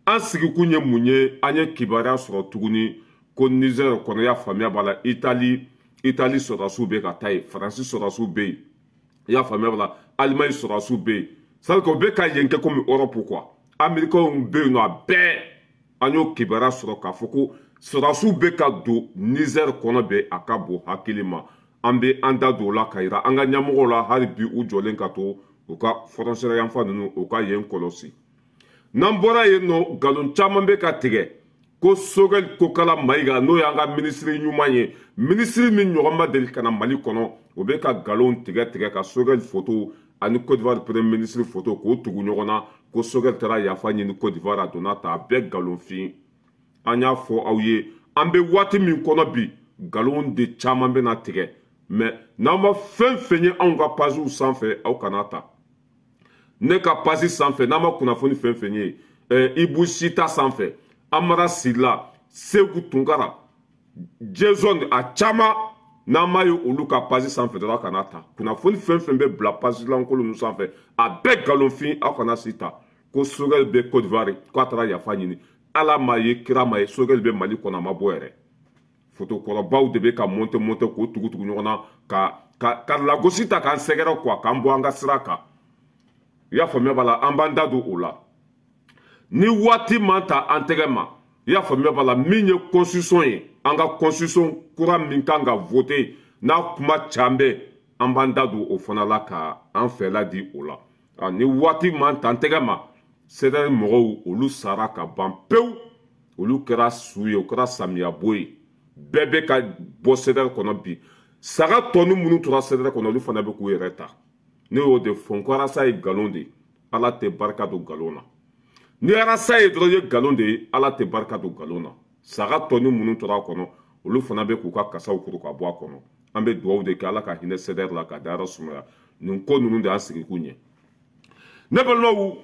An sigikun ye mun ye? An ye kibaruya sɔrɔ tuguni ko Niger kɔnɔ, y'a faamuya b'a la, Italie sɔrɔdasiw bɛ ka taa yen, Faransi sɔrɔdasiw bɛ yen, i y'a faamuya b'a la, Allemagne sɔrɔdasiw bɛ yen. C'est à dire que u bɛ ka yen kɛ komi Europe quoi. Américains bɛ yen nɔ, a bɛɛ an y'o kibaruya sɔrɔ k'a fɔ ko sɔrɔdasiw bɛ ka don Niger kɔnɔ bɛ a ka bon hakili ma. An bɛ an da don o la ka yira an ka ɲɛmɔgɔw la hali bi u jɔlen ka to u ka frontière yanfan ninnu, u ka yen kɔlɔsi. N'an bɔra yen nɔ, nkalon caman bɛ ka tigɛ ko Sogɛli Kokala Mayiga, n'o y'an ka minisiri ɲuman ye, minisiri min ɲɔgɔn ma deli ka na Mali kɔnɔ, o bɛ ka nkalon tigɛ tigɛ ka Sogɛli photo ani Côte d'Ivoire premier ministre photo k'o tugu ɲɔgɔn na, ko Sogɛli taara yafa ɲini Côte d'Ivoire, a donna ta. A bɛɛ nkalonfin. An y'a fɔ aw ye, an bɛ waati min kɔnɔ bi, nkalon de caman bɛna tigɛ. Mais n'aw ma fɛn fɛn ye anw ka pagew sanfɛ, aw kana ta. Ne ka page sanfɛ, n'an ma kunnafoni fɛn fɛn ye, Ibu Sita sanfɛ, Amara Sila, Segu Tunkara, Jason, a caman, n'an m'a ye olu ka page sanfɛ dɔrɔn, kana ta. Kunnafoni fɛn fɛn bɛ bila page lankolon ninnu sanfɛ, a bɛɛ nkalonfin, aw kana si ta. Ko Sogɛli bɛ Côte d'Ivoire, k'a taara yafa ɲini, Ala m'a ye, kira m'a ye. Sogɛli bɛ Mali kɔnɔ, a ma bɔ yɛrɛ. Fotokɔrɔbaw de bɛ ka monter monter k'o tugu tugu ɲɔgɔn na ka lagosi ta k'an sɛgɛrɛ quoi, k'an bɔ an ka sira kan. I y'a faamuya b'a la, an b'an da don o la ni waati man ta an tɛgɛ ma. I y'a faamuya b'a la, min ye constitution ye, an ka constitution kura min kan ka voter, n'a kuma can bɛ, an b'an da don o fana la ka an fɛla di o la ni waati man ta an tɛgɛ ma. CDR mɔgɔw, olu sara ka ban pewu, olu kɛra su ye, o kɛra samiyabo ye. Bɛɛ bɛ ka bɔ CDR kɔnɔ bi. Saga tɔni minnu tora CDR kɔnɔ, olu fana bɛ k'u yɛrɛ ta. Ne y'o de fɔ n ko arasa ye nkalon de ye, Ala tɛ barika don nkalon na. Ni arasa ye dɔrɔn ye nkalon de ye, Ala tɛ barika don nkalon na. Saga tɔni minnu tora a kɔnɔ, olu fana bɛ k'u ka kasaw kuru ka bɔ a kɔnɔ. An bɛ dugawu de kɛ, Ala ka hinɛ CDR la ka dayɔrɔ sumaya. Nin ko ninnu de y'an sigikun ye. Ne balimaw,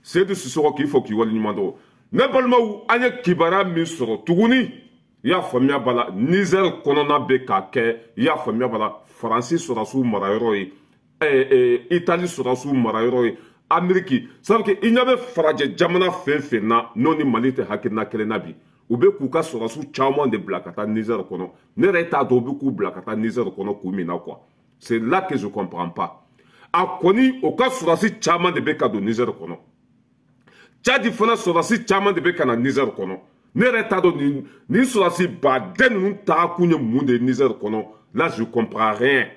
Seyidu Sisɔkɔ k'i fɔ k'i waleɲuman dɔn. Ne balimaw, an ye kibaruya min sɔrɔ tuguni, i y'a faamuya b'a la, Niger kɔnɔna bɛ ka kɛ, i y'a faamuya b'a la, Faransi sɔrɔdasiw marayɔrɔ ye, Italie sɔrɔdasiw marayɔrɔ ye, Amérique. C'est à dire que i ɲɛ bɛ farajɛ jamana fɛn fɛn na, n'o ni Mali tɛ hakilina kelen na bi, u bɛ k'u ka sɔrɔdasiw caman de bila ka taa Niger kɔnɔ. Ne yɛrɛ t'a dɔn u bɛ k'u bila ka taa Niger kɔnɔ kun min na quoi. C'est là que je comprends pas. A kɔni, o ka sɔrɔdasi caman de bɛ ka don Niger kɔnɔ. Tchad fana sɔrɔdasi caman de bɛ ka na Niger kɔnɔ. Ne yɛrɛ t'a dɔn nin sɔrɔdasi baden ninnu taakun ye mun de ye Niger kɔnɔ. Là, je comprends rien.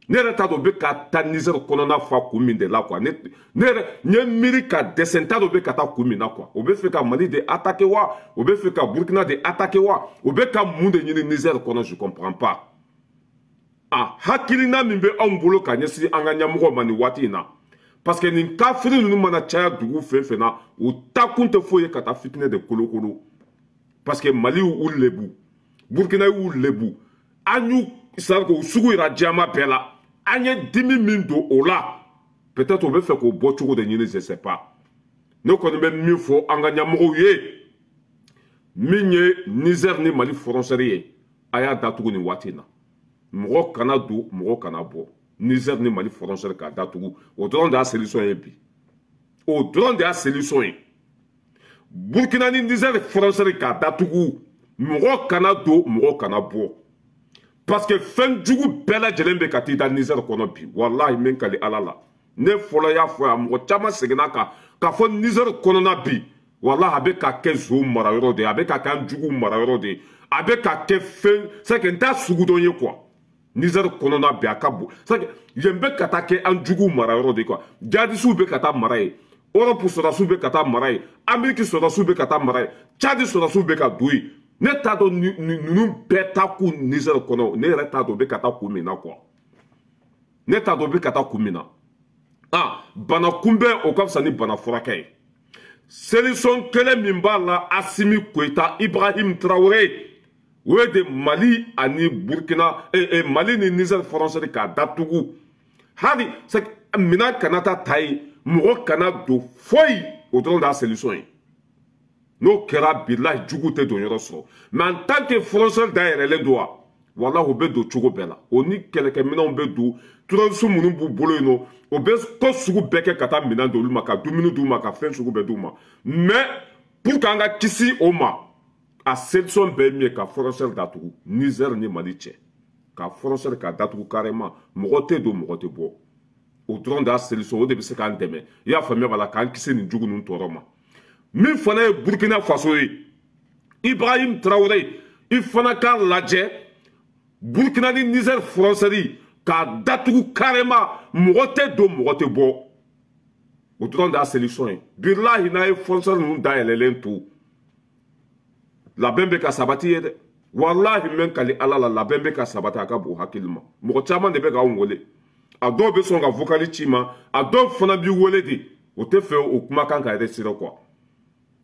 Ne yɛrɛ t'a dɔn u bɛ ka taa Niger kɔnɔna fa kun min de la quoi. Ne yɛrɛ n ye miiri ka dɛsɛ, n t'a dɔn u bɛ ka taa kun min na quoi. U bɛ fɛ ka Mali de attaquer wa? U bɛ fɛ ka Burkina de attaquer wa? U bɛ ka mun de ɲini Niger kɔnɔ? Je comprends pas. A hakilina min bɛ anw bolo ka ɲɛsin an ka ɲɛmɔgɔw ma nin waati in na, parce que nin kafiri ninnu mana caya dugu fɛn fɛn na, u taakun tɛ foyi ye ka taa fitinɛ de kolokolo. Parce que Mali y'u lebu, Burkina y'u lebu, an y'u, c'est à dire k'u sugu yira diɲɛma bɛɛ la. An ye dimi min don o la, peut-être u bɛ fɛ k'o bɔ cogo de ɲini, je sais pas. Ne kɔni bɛ min fɔ an ka ɲɛmɔgɔw ye, min ye Niger ni Mali frontière ye, a y'a datugu nin waati in na. Mɔgɔ kana don, mɔgɔ kana bɔ. Niger ni Mali frontière k'a datugu, o dɔrɔn de y'a solution ye bi, o dɔrɔn de y'a solution ye. Burkina ni Niger frontière k'a datugu, mɔgɔ kana don, mɔgɔ kana bɔ, parce que fɛn jugu bɛɛ lajɛlen bɛ ka t'i da Niger kɔnɔ bi. Walahi, min kali Ala la, ne fɔlɔ y'a fɔ yan, mɔgɔ caman seginna kan k'a fɔ Niger kɔnɔna bi, walahi, a bɛ ka kɛ zon marayɔrɔ de ye, a bɛ ka kɛ an jugu marayɔrɔ de ye, a bɛ ka kɛ fɛn, c'est que n t'a sugu dɔn ye quoi. Niger kɔnɔna bi, a ka bon, c'est que yen bɛ ka taa kɛ an jugu marayɔrɔ de ye quoi. Jihadisiw bɛ ka taa mara yen, Europe sɔrɔdasiw bɛ ka taa mara yen, Amérique sɔrɔdasiw bɛ ka taa mara yen, Tchad sɔrɔdasiw bɛ ka don yen. Ne t'a dɔn ninnu bɛɛ taa kun Niger kɔnɔ. Ne yɛrɛ t'a dɔn u bɛ ka taa kun min na quoi. Ne t'a dɔn u bɛ ka taa kun min na. Ah, bana kunbɛn, o ka fisa ni bana furakɛ ye. Solution kelen min b'a la, Asimi Koyita, Ibrahim Traoré, o ye de Mali ani Burkina, Mali ni Niger frontière k'a datugu. Hali minɛn kana taa ta yen, mɔgɔ kana don foyi, o dɔrɔn de y'a solution ye. N'o kɛra, bilahi, jugu tɛ don yɔrɔ sɔrɔ. Mais en tant que frontière dayɛlɛlen don wa, walahi, o bɛ don cogo bɛɛ la. O ni kɛlɛkɛminɛnw bɛ don, terroriste minnu b'u bolo yen nɔ, o bɛ ko sugu bɛɛ kɛ ka taa minɛn d'olu ma, ka dumuni d'u ma, ka fɛn sugu bɛɛ d'u ma. Mais Pour qu'an ka kisi o ma, a solution bɛɛ ye min ye, ka frontière datugu Niger ni Mali cɛ, ka frontière ka datugu carrément, mɔgɔ tɛ don, mɔgɔ tɛ bɔ. O dɔrɔn de y'a solution, o de bɛ se k'an dɛmɛ, i y'a faamuya b'a la, k'an kisi nin jugu ninnu tɔɔrɔ ma. Min fana ye Burkina Faso ye, Ibrahim Traoré, i fana k'a lajɛ Burkina ni Niger frontière k'a datugu carrément, mɔgɔ tɛ don, mɔgɔ tɛ bɔ. O dɔrɔn de y'a solution ye. Bilahi, n'a ye frontière ninnu dayɛlɛlen to, labɛn bɛ ka sabati ye dɛ. Walahi, n bɛ kali Ala la, labɛn bɛ ka sabati. A ka bon hakili ma, mɔgɔ caman de bɛ k'anw wele, a dɔw bɛ sɔn ka vocal ci ma, a dɔw fana b'i wele de, o tɛ fɛ o kumakan ka yɛrɛ quoi.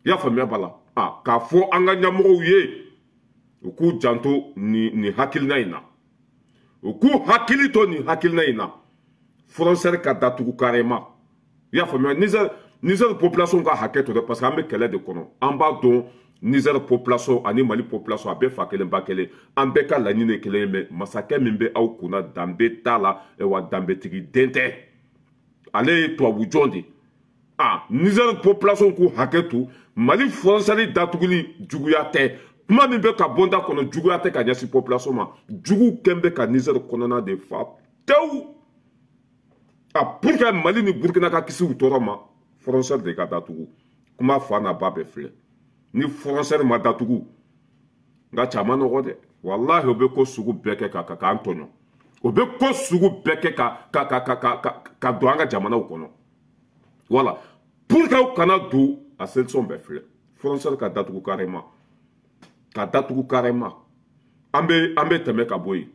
I y'a faamuya b'a la, a k'a fɔ an ka ɲɛmɔgɔw ye, u k'u janto nin hakilina in na, u k'u hakili to nin hakilina in na, frontière ka datugu carrément. I y'a faamuya, Niger population ka hakɛ to dɛ, parce que an bɛ kɛlɛ de kɔnɔ. An b'a dɔn, Niger population ani Mali population, a bɛɛ fa kelen ba kelen, an bɛɛ ka laɲini ye kelen ye. Mais masakɛ min bɛ aw kunna, danbe t'a la wa, danbetigi den tɛ, ale ye tubabu jɔn de. A Niger population k'u hakɛ to, Mali frontière datuguli juguya tɛ. Kuma min bɛ ka bɔ n da kɔnɔ, juguya tɛ ka ɲɛsin population ma. Jugu kɛn bɛ ka Niger kɔnɔna de fa tewu. A pour que Mali ni Burkina ka kisi u tɔɔrɔ ma, frontière de ka datugu. Kuma fa n'a ba bɛɛ filɛ, ni frontière ma datugu, nka caman nɔgɔ dɛ. Walahi, o bɛ ko sugu bɛɛ kɛ ka k'an tɔɲɔ, o bɛ ko sugu bɛɛ kɛ ka don an ka jamanaw kɔnɔ. Voilà, pour que aw kana don, a solution bɛɛ filɛ, frontière ka datugu carrément, ka datugu carrément. An bɛ tɛmɛ ka bɔ yen.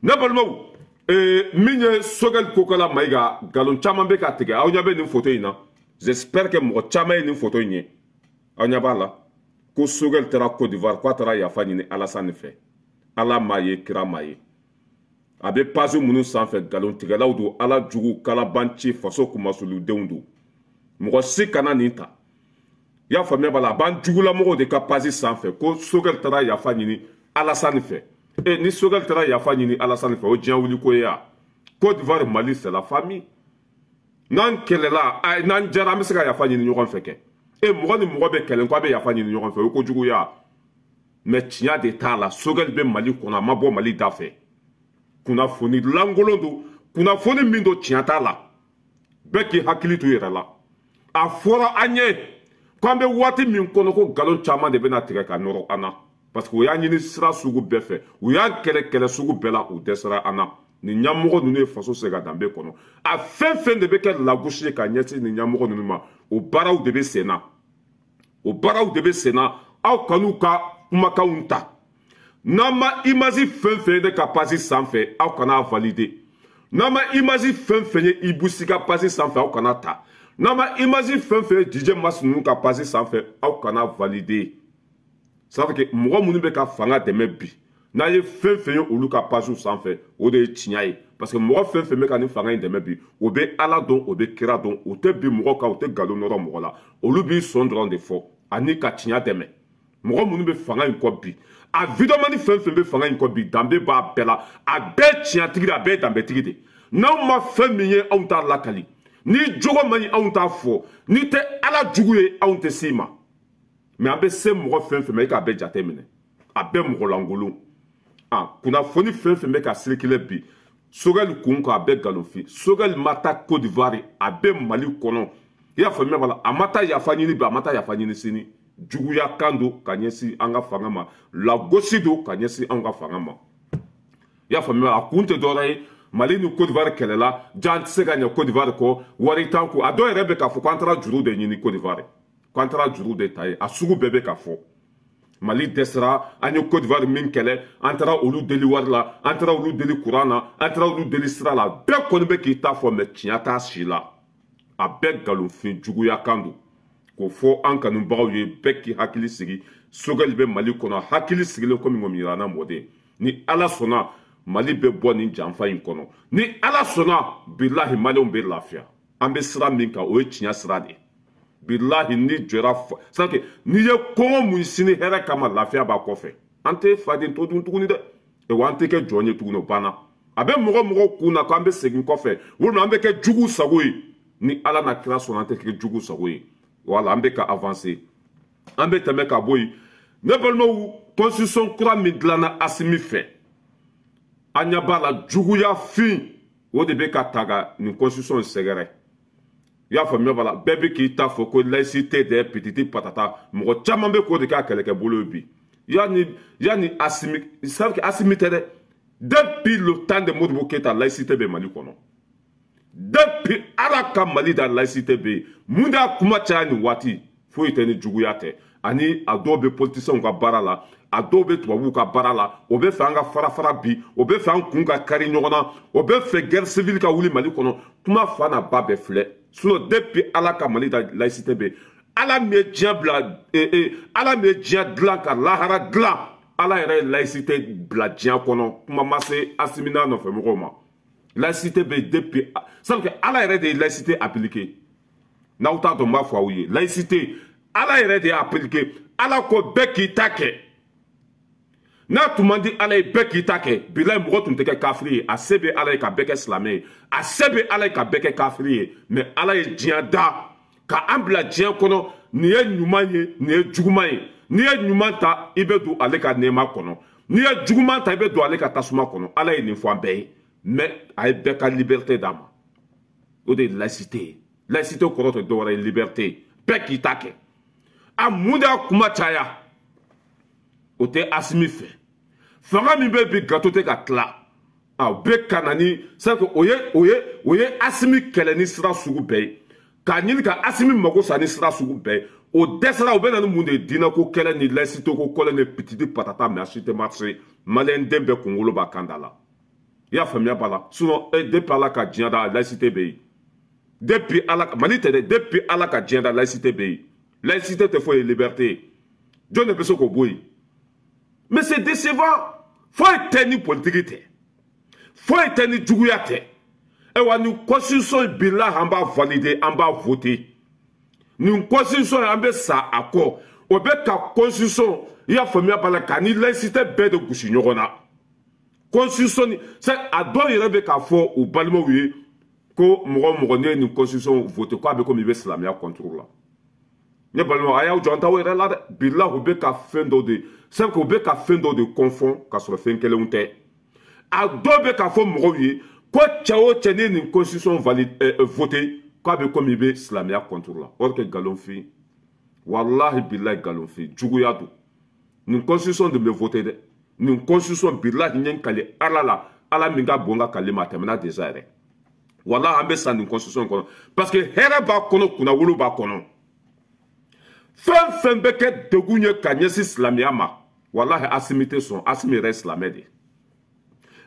Ne balimaw, min ye Choguel Kokalla Maïga, nkalon caman bɛ ka tigɛ. Aw ɲɛ bɛ nin photo in na, j'espère que mɔgɔ caman ye nin photo in ye. Aw ɲɛ b'a la ko Choguel taara Côte d'Ivoire, k'a taara yafa ɲini Alassane fɛ. Ala m'a ye, kira m'a ye. A bɛ page minnu sanfɛ, nkalontigɛlaw don, Ala jugu kalabanci faso kumasuludenw don. Mɔgɔ si kana nin ta. I y'a faamuya b'a la, a b'an jugulamɔgɔw de ka page sanfɛ ko Choguel taara yafa ɲini Alassane fɛ. E ni Choguel taara yafa ɲini Alassane fɛ, o diɲɛ wuli ko ye ya. Côte d'Ivoire, Mali, c'est la famille. N'an kɛlɛla, n'an jara, an bɛ se ka yafa ɲini ɲɔgɔn fɛ kɛ. E mɔgɔ ni mɔgɔ bɛ kɛlɛ ko a bɛ yafa ɲini ɲɔgɔn fɛ, o ye kojugu ya. Mais tiɲɛ de t'a la. Choguel bɛ Mali kɔnɔ, a ma bɔ Mali da fɛ. Kunnafoni lankolon don, kunnafoni min don, tiɲɛ t'a la. Bɛɛ k'i hakili to i yɛrɛ la. A fɔra an ye k'an bɛ waati min kɔnɔ, ko nkalon caman de bɛna tigɛ ka nɔrɔ an na, parce que u y'an ɲini sira sugu bɛɛ fɛ, u y'an kɛlɛ kɛlɛ sugu bɛɛ la, u dɛsɛra an na. Nin ɲɛmɔgɔ ninnu ye faso se ka danbe kɔnɔ. A fɛn fɛn de bɛ kɛ lagosi ye ka ɲɛsin nin ɲɛmɔgɔ ninnu ma, o baaraw de bɛ sen na, o baaraw de bɛ sen na. Aw kan'u ka kumakanw ta. N'an ma image fɛn fɛn ye ne ka page sanfɛ, aw kana valider. N'an ma image fɛn fɛn ye Ibou Sy ka page sanfɛ, aw kana ta. N'an ma image fɛn fɛn ye DJ Mas ninnu ka page sanfɛ, aw kana valider. Ça veut dire que mɔgɔ minnu bɛ ka fanga dɛmɛ bi, n'a ye fɛn fɛn ye olu ka page sanfɛ, o de ye tiɲɛ ye. Parce que mɔgɔ fɛn fɛn bɛ ka nin fanga in dɛmɛ bi, o bɛ Ala dɔn, o bɛ kira dɔn, o tɛ bi mɔgɔ kan, o tɛ nkalon nɔrɔ mɔgɔ la. Olu b'i sɔn dɔrɔn de fɔ ani ka tiɲɛ dɛmɛ. Mɔgɔ minnu bɛ fanga in kɔ bi, a vidéoman fɛn fɛn bɛ fanga in kɔ bi, danbe b'a bɛɛ la, a bɛɛ tiɲɛtigi de, a bɛɛ ye danbetigi de. N'anw ma fɛn min ye, anw t'a lakali. Ni jogo man ɲi, anw t'a fɔ. N'i tɛ Ala jugu ye, anw tɛ s'i ma. Mais an bɛ se mɔgɔ fɛn fɛn ma, e k'a bɛɛ jate minɛ, a bɛɛ mɔgɔ lankolon. A kunnafoni fɛn fɛn bɛ ka circuler bi Choguel kun kan, a bɛɛ nkalonfin. Choguel ma taa Côte d'Ivoire, a bɛ Mali kɔnɔ. I y'a faamuya b'a la, a ma taa yafa ɲini bi, a ma taa yafa ɲini sini. Juguya kan don ka ɲɛsin an ka fanga ma, lagosi don ka ɲɛsin anw ka fanga ma. I y'a faamuya, a kun tɛ dɔwɛrɛ ye, Mali ni Côte d'Ivoire kɛlɛla ja, an tɛ se ka ɲɛ Côte d'Ivoire kɔ, wari t'an kun. A dɔw yɛrɛ bɛ k'a fɔ k'an taara juru de ɲini Côte d'Ivoire, k'an taara juru de ta ye. A sugu bɛɛ bɛ ka fɔ. Mali dɛsɛra, an ye Côte d'Ivoire min kɛlɛ, an taara olu deli wari la, an taara olu deli kuran na, an taara olu deli sira la. Bɛɛ kɔni bɛ k'i ta fɔ, mais tiɲɛ t'a si la. A bɛɛ nkalonfin juguya kan don k'o fɔ an kanubagaw ye. Bɛɛ k'i hakili sigi, Choguel bɛ Mali kɔnɔ, hakili sigilen komi ŋɔmiyiranna mɔden. Ni Ala sɔnna, Mali bɛ bɔ nin janfa in kɔnɔ. Ni Ala sɔnna, bilahi, maliyɛnw bɛ lafiya. An bɛ sira min kan, o ye tiɲɛ sira de ye. Bilahi, ni jɔra, c'est que n'i ye kɔngɔ mun sini hɛrɛ kama, lafiya b'a kɔfɛ. An tɛ faden to dun tuguni dɛ, wa an tɛ kɛ jɔn ye tuguni. O banna. A bɛ mɔgɔ mɔgɔ kun na k'an bɛ segin kɔfɛ walima an bɛ kɛ jugu sago ye, ni Ala na kira sɔnna, an tɛ kɛ jugu sago ye. Voilà, an bɛ ka avancer. An bɛ tɛmɛ ka bɔ yen. Ne balimaw, constitution kura min dilanna Asimi fɛ, an ɲɛ b'a la juguya fin o de bɛ ka ta ka nin constitution in sɛgɛrɛ. I y'a faamuya b'a la, bɛɛ bɛ k'i ta fɔ ko laïcité dɛ pititi patata, mɔgɔ caman bɛ k'o de k'a kɛlɛkɛbolo ye bi. Yani Asimi, c'est que Asimi tɛ dɛ. Depuis le temps de Modibo Keita, laïcité bɛ Mali kɔnɔ. Depuis Ala ka Mali da, laïcité bɛ yen. Mun de y'a kuma caya nin waati? Foyi tɛ ni juguya tɛ. Ani a dɔw bɛ politiciens ka baara la, a dɔw bɛ tubabuw ka baara la, o bɛ fɛ an ka fara fara bi, o bɛ fɛ an kun ka kari ɲɔgɔn na, o bɛ fɛ guerre civile ka wuli Mali kɔnɔ. Kuma fa n'a ba bɛɛ filɛ. Sinon depuis Ala ka Mali da, laïcité bɛ yen. Ala min ye diɲɛ bila, Ala min ye diɲɛ dilan ka lahara dilan, Ala yɛrɛ ye laïcité bila diɲɛ kɔnɔ. Kuma ma se Asimi n'a nɔfɛ mɔgɔw ma. Laïcité bɛ yen depuis, sabu que Ala yɛrɛ de ye laïcité appliqué. N'aw t'a dɔn, n b'a fɔ aw ye, laïcité Ala yɛrɛ de y'a appliqué. Ala ko bɛɛ k'i ta kɛ. N'a tun man di Ala ye bɛɛ k'i ta kɛ, bilayi mɔgɔ tun tɛ kɛ kafiri ye. A se bɛ Ala ye ka bɛɛ kɛ silamɛ ye, a se bɛ Ala ye ka bɛɛ kɛ kafiri ye. Mais Ala ye diɲɛ da ka an bila diɲɛ kɔnɔ, nin ye ɲuman ye, nin ye juguman ye. N'i ye ɲuman ta, i bɛ don ale ka nɛɛma kɔnɔ. N'i ye juguman ta, i bɛ don ale ka tasuma kɔnɔ. Ala ye nin fɔ an bɛɛ ye, mais a ye bɛɛ ka liberté d'a ma. O de ye laïcité ye. Laïcité kɔrɔ tɛ dɔwɛrɛ ye, liberté, bɛɛ k'i ta kɛ. A mun de y'a kuma caya? O tɛ Asimi fɛ. Fanga min bɛ bi, gâteau tɛ ka tila, a bɛ ka na ni c'est que o ye Asimi kɛlɛ ni sira sugu bɛɛ ye, k'a ɲini ka Asimi mago sa ni sira sugu bɛɛ ye. O dɛsɛra, o bɛ na ni mun de ye? Diinɛko kɛlɛ ni laïcité ko kɛlɛ ni pititi patata. Mais a si tɛ marché. Maliyɛn den bɛɛ kunkolo b'a kan da la. I y'a faamuya b'a la. Sinon depuis Ala ka diɲɛ da, laïcité bɛ yen. Depuis Ala Mali tɛ dɛ, depuis Ala ka diɲɛ da, laïcité bɛ yen. Laïcité tɛ foyi ye, liberté ye. Jɔn de bɛ se k'o bɔ yen? Mais c'est décevant. Foyi tɛ ni politique tɛ, foyi tɛ ni juguya tɛ. Ayiwa, nin constitution bilahi an b'a valider, an b'a voter. Nin constitution an bɛ sa a kɔ. O bɛ ka constitution, i y'a faamuya b'a la, ka ni laïcité bɛɛ de gosi ɲɔgɔn na. Constitution ni c'est a dɔw yɛrɛ bɛ k'a fɔ u balimaw ye ko mɔgɔ o mɔgɔ n'i ye nin constitution voter, k'a bɛ komi i bɛ silamɛya contre la. Ne balimaw, a y'aw jɔ an t'aw yɛrɛ la dɛ. Bilahi u bɛ ka fɛn dɔw de, c'est que u bɛ ka fɛn dɔw de confond k'a sɔrɔ fɛn kelenw tɛ. A dɔw bɛ k'a fɔ mɔgɔw ye ko cɛ o cɛ n'i ye nin constitution valide voter, k'a bɛ komi i bɛ silamɛya contre la. Or que nkalonfin, walahi bilahi nkalonfin, juguya don. Nin constitution de bɛ voter dɛ. Nin constitution, bilahi n ye n kali Ala la, Ala min ka bon ka kali ma, a tɛmɛna déjà yɛrɛ. Walahi an bɛ sa nin constitution kɔnɔ, parce que hɛrɛ b'a kɔnɔ, kunnawolo b'a kɔnɔ. Fɛn fɛn bɛ kɛ degun ye ka ɲɛsin silamɛya ma, walahi Asimi tɛ sɔn. Asimi yɛrɛ ye silamɛ de ye.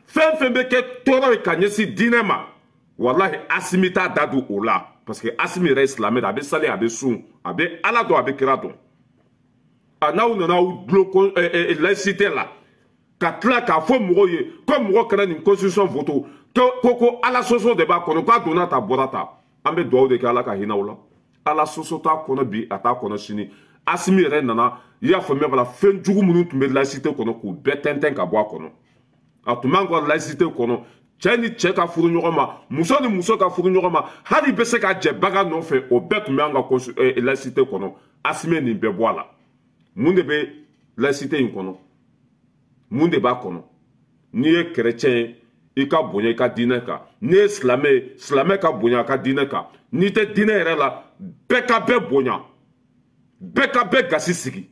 Fɛn fɛn bɛ kɛ tɔɔrɔ ye ka ɲɛsin diinɛ ma, walahi Asimi t'a da don o la, parce que Asimi yɛrɛ ye silamɛ de. A bɛ sali, a bɛ sun, a bɛ Ala dɔn, a bɛ kira dɔn. A n'aw nana aw dulon laïcité la, ka tila k'a fɔ mɔgɔw ye ko mɔgɔ kana nin constitution voter, ko Ala sɔsɔ de b'a kɔnɔ, k'a donna ta bɔra ta. An bɛ dugawu de kɛ Ala ka hinɛ aw la. Ala sɔsɔ t'a kɔnɔ bi, a t'a kɔnɔ sini. Asimi yɛrɛ nana, i y'a faamuya b'a la, fɛn jugu minnu tun bɛ laïcité kɔnɔ, k'u bɛɛ tɛntɛn ka bɔ a kɔnɔ. A tun b'an ka laïcité kɔnɔ, cɛ ni cɛ ka furu ɲɔgɔn ma, muso ni muso ka furu ɲɔgɔn ma, hali bɛ se ka jɛ bagan nɔfɛ, o bɛɛ tun bɛ an ka laïcité kɔnɔ. Asimi ye nin bɛɛ bɔ a la. Mun de bɛ laïcité in kɔnɔ? Mun de b'a kɔnɔ? N'i ye chrétien ye, i ka bonya i ka diinɛ kan. N'i ye silamɛ ye, silamɛ ka bonya a ka diinɛ kan. N'i tɛ diinɛ yɛrɛ la, bɛɛ ka bɛɛ bonya, bɛɛ ka bɛɛ gasi sigi.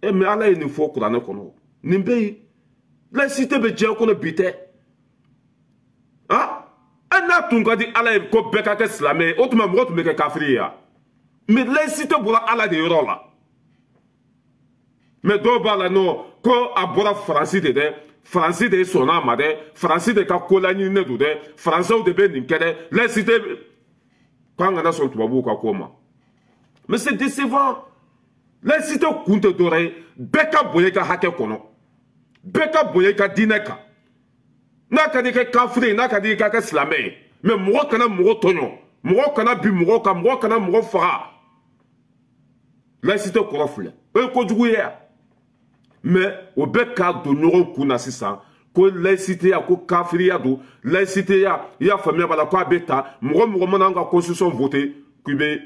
E mais Ala ye nin fɔ kuranɛ kɔnɔ, nin bɛ yen. Laïcité bɛ diɲɛ kɔnɔ bi tɛ. Ah, n'a tun ka di Ala ye ko bɛɛ ka kɛ silamɛ ye, o tuma mɔgɔ tun bɛ kɛ kafiri ye wa? Mais laïcité bɔra Ala de yɔrɔ la. Mais dɔw b'a la non, ko a bɔra Faransi de dɛ, Faransi de sɔnna a ma dɛ, Faransi de ka ko laɲininen don dɛ, Faransɛw de bɛ nin kɛ dɛ, laïcité k'an kana sɔn tubabuw ka ko ma. Mais c'est décevant. Laïcité kun tɛ dɔwɛrɛ ye, bɛɛ ka bonya i ka hakɛ kɔnɔ, bɛɛ ka bonya i ka diinɛ kan. N'a ka di i kɛ kafiri ye, n'a ka di i ka kɛ silamɛ ye, mais mɔgɔ kana mɔgɔ tɔɲɔ, mɔgɔ kana bin mɔgɔ kan, mɔgɔ kana mɔgɔ faga. Laïcité kɔrɔ filɛ, o ye kojugu ye yan. Mais o bɛ k'a don ɲɔgɔn kun na sisan ko laïcité ya, ko kafiriya don laïcité ya. I y'a faamuya b'a la, ko a bɛ ta mɔgɔ mɔgɔ mana an ka constitution voter, k'i bɛ,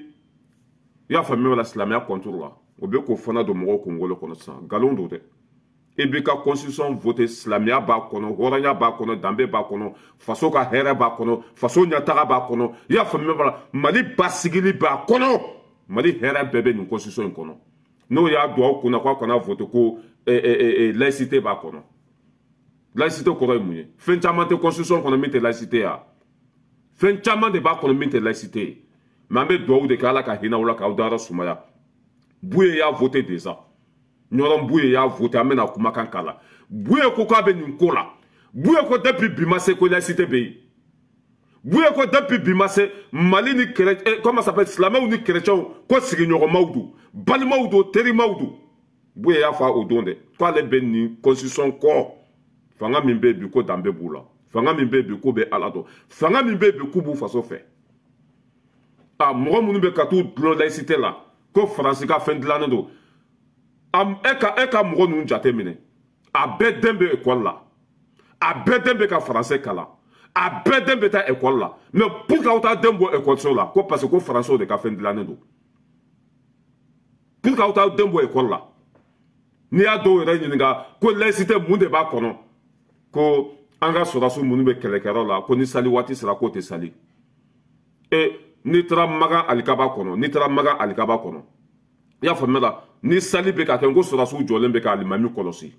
I y'a faamuya la, silamɛya contre la, o bɛ k'o fana don mɔgɔw kunkolo kɔnɔ sisan. Nkalon don dɛ. I b'i ka constitution voté, silamɛya b'a kɔnɔ, hɔrɔnya b'a kɔnɔ, danbe b'a kɔnɔ, faso ka hɛrɛ b'a kɔnɔ, faso ɲɛtaga b'a kɔnɔ. I y'a faamuya la, Mali basigili b'a kɔnɔ, Mali hɛrɛ bɛɛ bɛ nin constitution in kɔnɔ. N'o y'a don aw kunna k'aw kana voté ko laïcité b'a kɔnɔ, laïcité kɔrɔ ye mun ye? Fɛn caman tɛ constitution kɔnɔ min tɛ laïcité ya. Fɛn caman de b'a kɔnɔ min tɛ laïcité ye. Mais an bɛ dugawu de kɛ, Ala ka hinɛ aw la, k'aw dayɔrɔ sumaya. Buye y'a voté déjà. Ɲɔrɔn Buye y'a voté, an bɛna kumakan k'a la. Buye ko k'a bɛ nin ko la. Buye ko depuis bi ma se ko laïcité bɛ yen. Buye ko depuis bi ma se, Mali ni chrétien, comment ça s'appelle, silamɛw ni chrétiens ko sigiɲɔgɔnmaw don, balimaw don, terimaw don. Buye y'a fɔ o don dɛ k'ale bɛ nin constitution kɔ. Fanga min bɛ yen bi, ko danbe b'u la. Fanga min bɛ yen bi, k'u bɛ Ala dɔn. Fanga min bɛ yen bi, k'u b'u faso fɛ. A mɔgɔ minnu bɛ ka t'u dulon laïcité la ko Faransi ka fɛn dilannen don, e ka mɔgɔ ninnu jate minɛ, a bɛɛ den bɛ ekɔli la, a bɛɛ den bɛ ka faransɛ kalan, a bɛɛ den bɛ taa ekɔli la. Mais pour que aw t'a den bɔ ekɔliso la, ko parce que ko faransɛw de ka fɛn dilannen don, pour que aw t'a den bɔ ekɔli la. N'i y'a dɔw yɛrɛ ɲininka ko laïcité mun de b'a kɔnɔ, ko an ka sɔrɔdasiw minnu bɛ kɛlɛkɛyɔrɔ la, ko ni sali waati sera, k'o tɛ sali. E n'i taara Makan alikaba kɔnɔ, n'i taara Makan alikaba kɔnɔ, i y'a faamuya la, ni sali bɛ ka kɛ, ko sɔrɔdasiw jɔlen bɛ ka alimami kɔlɔsi,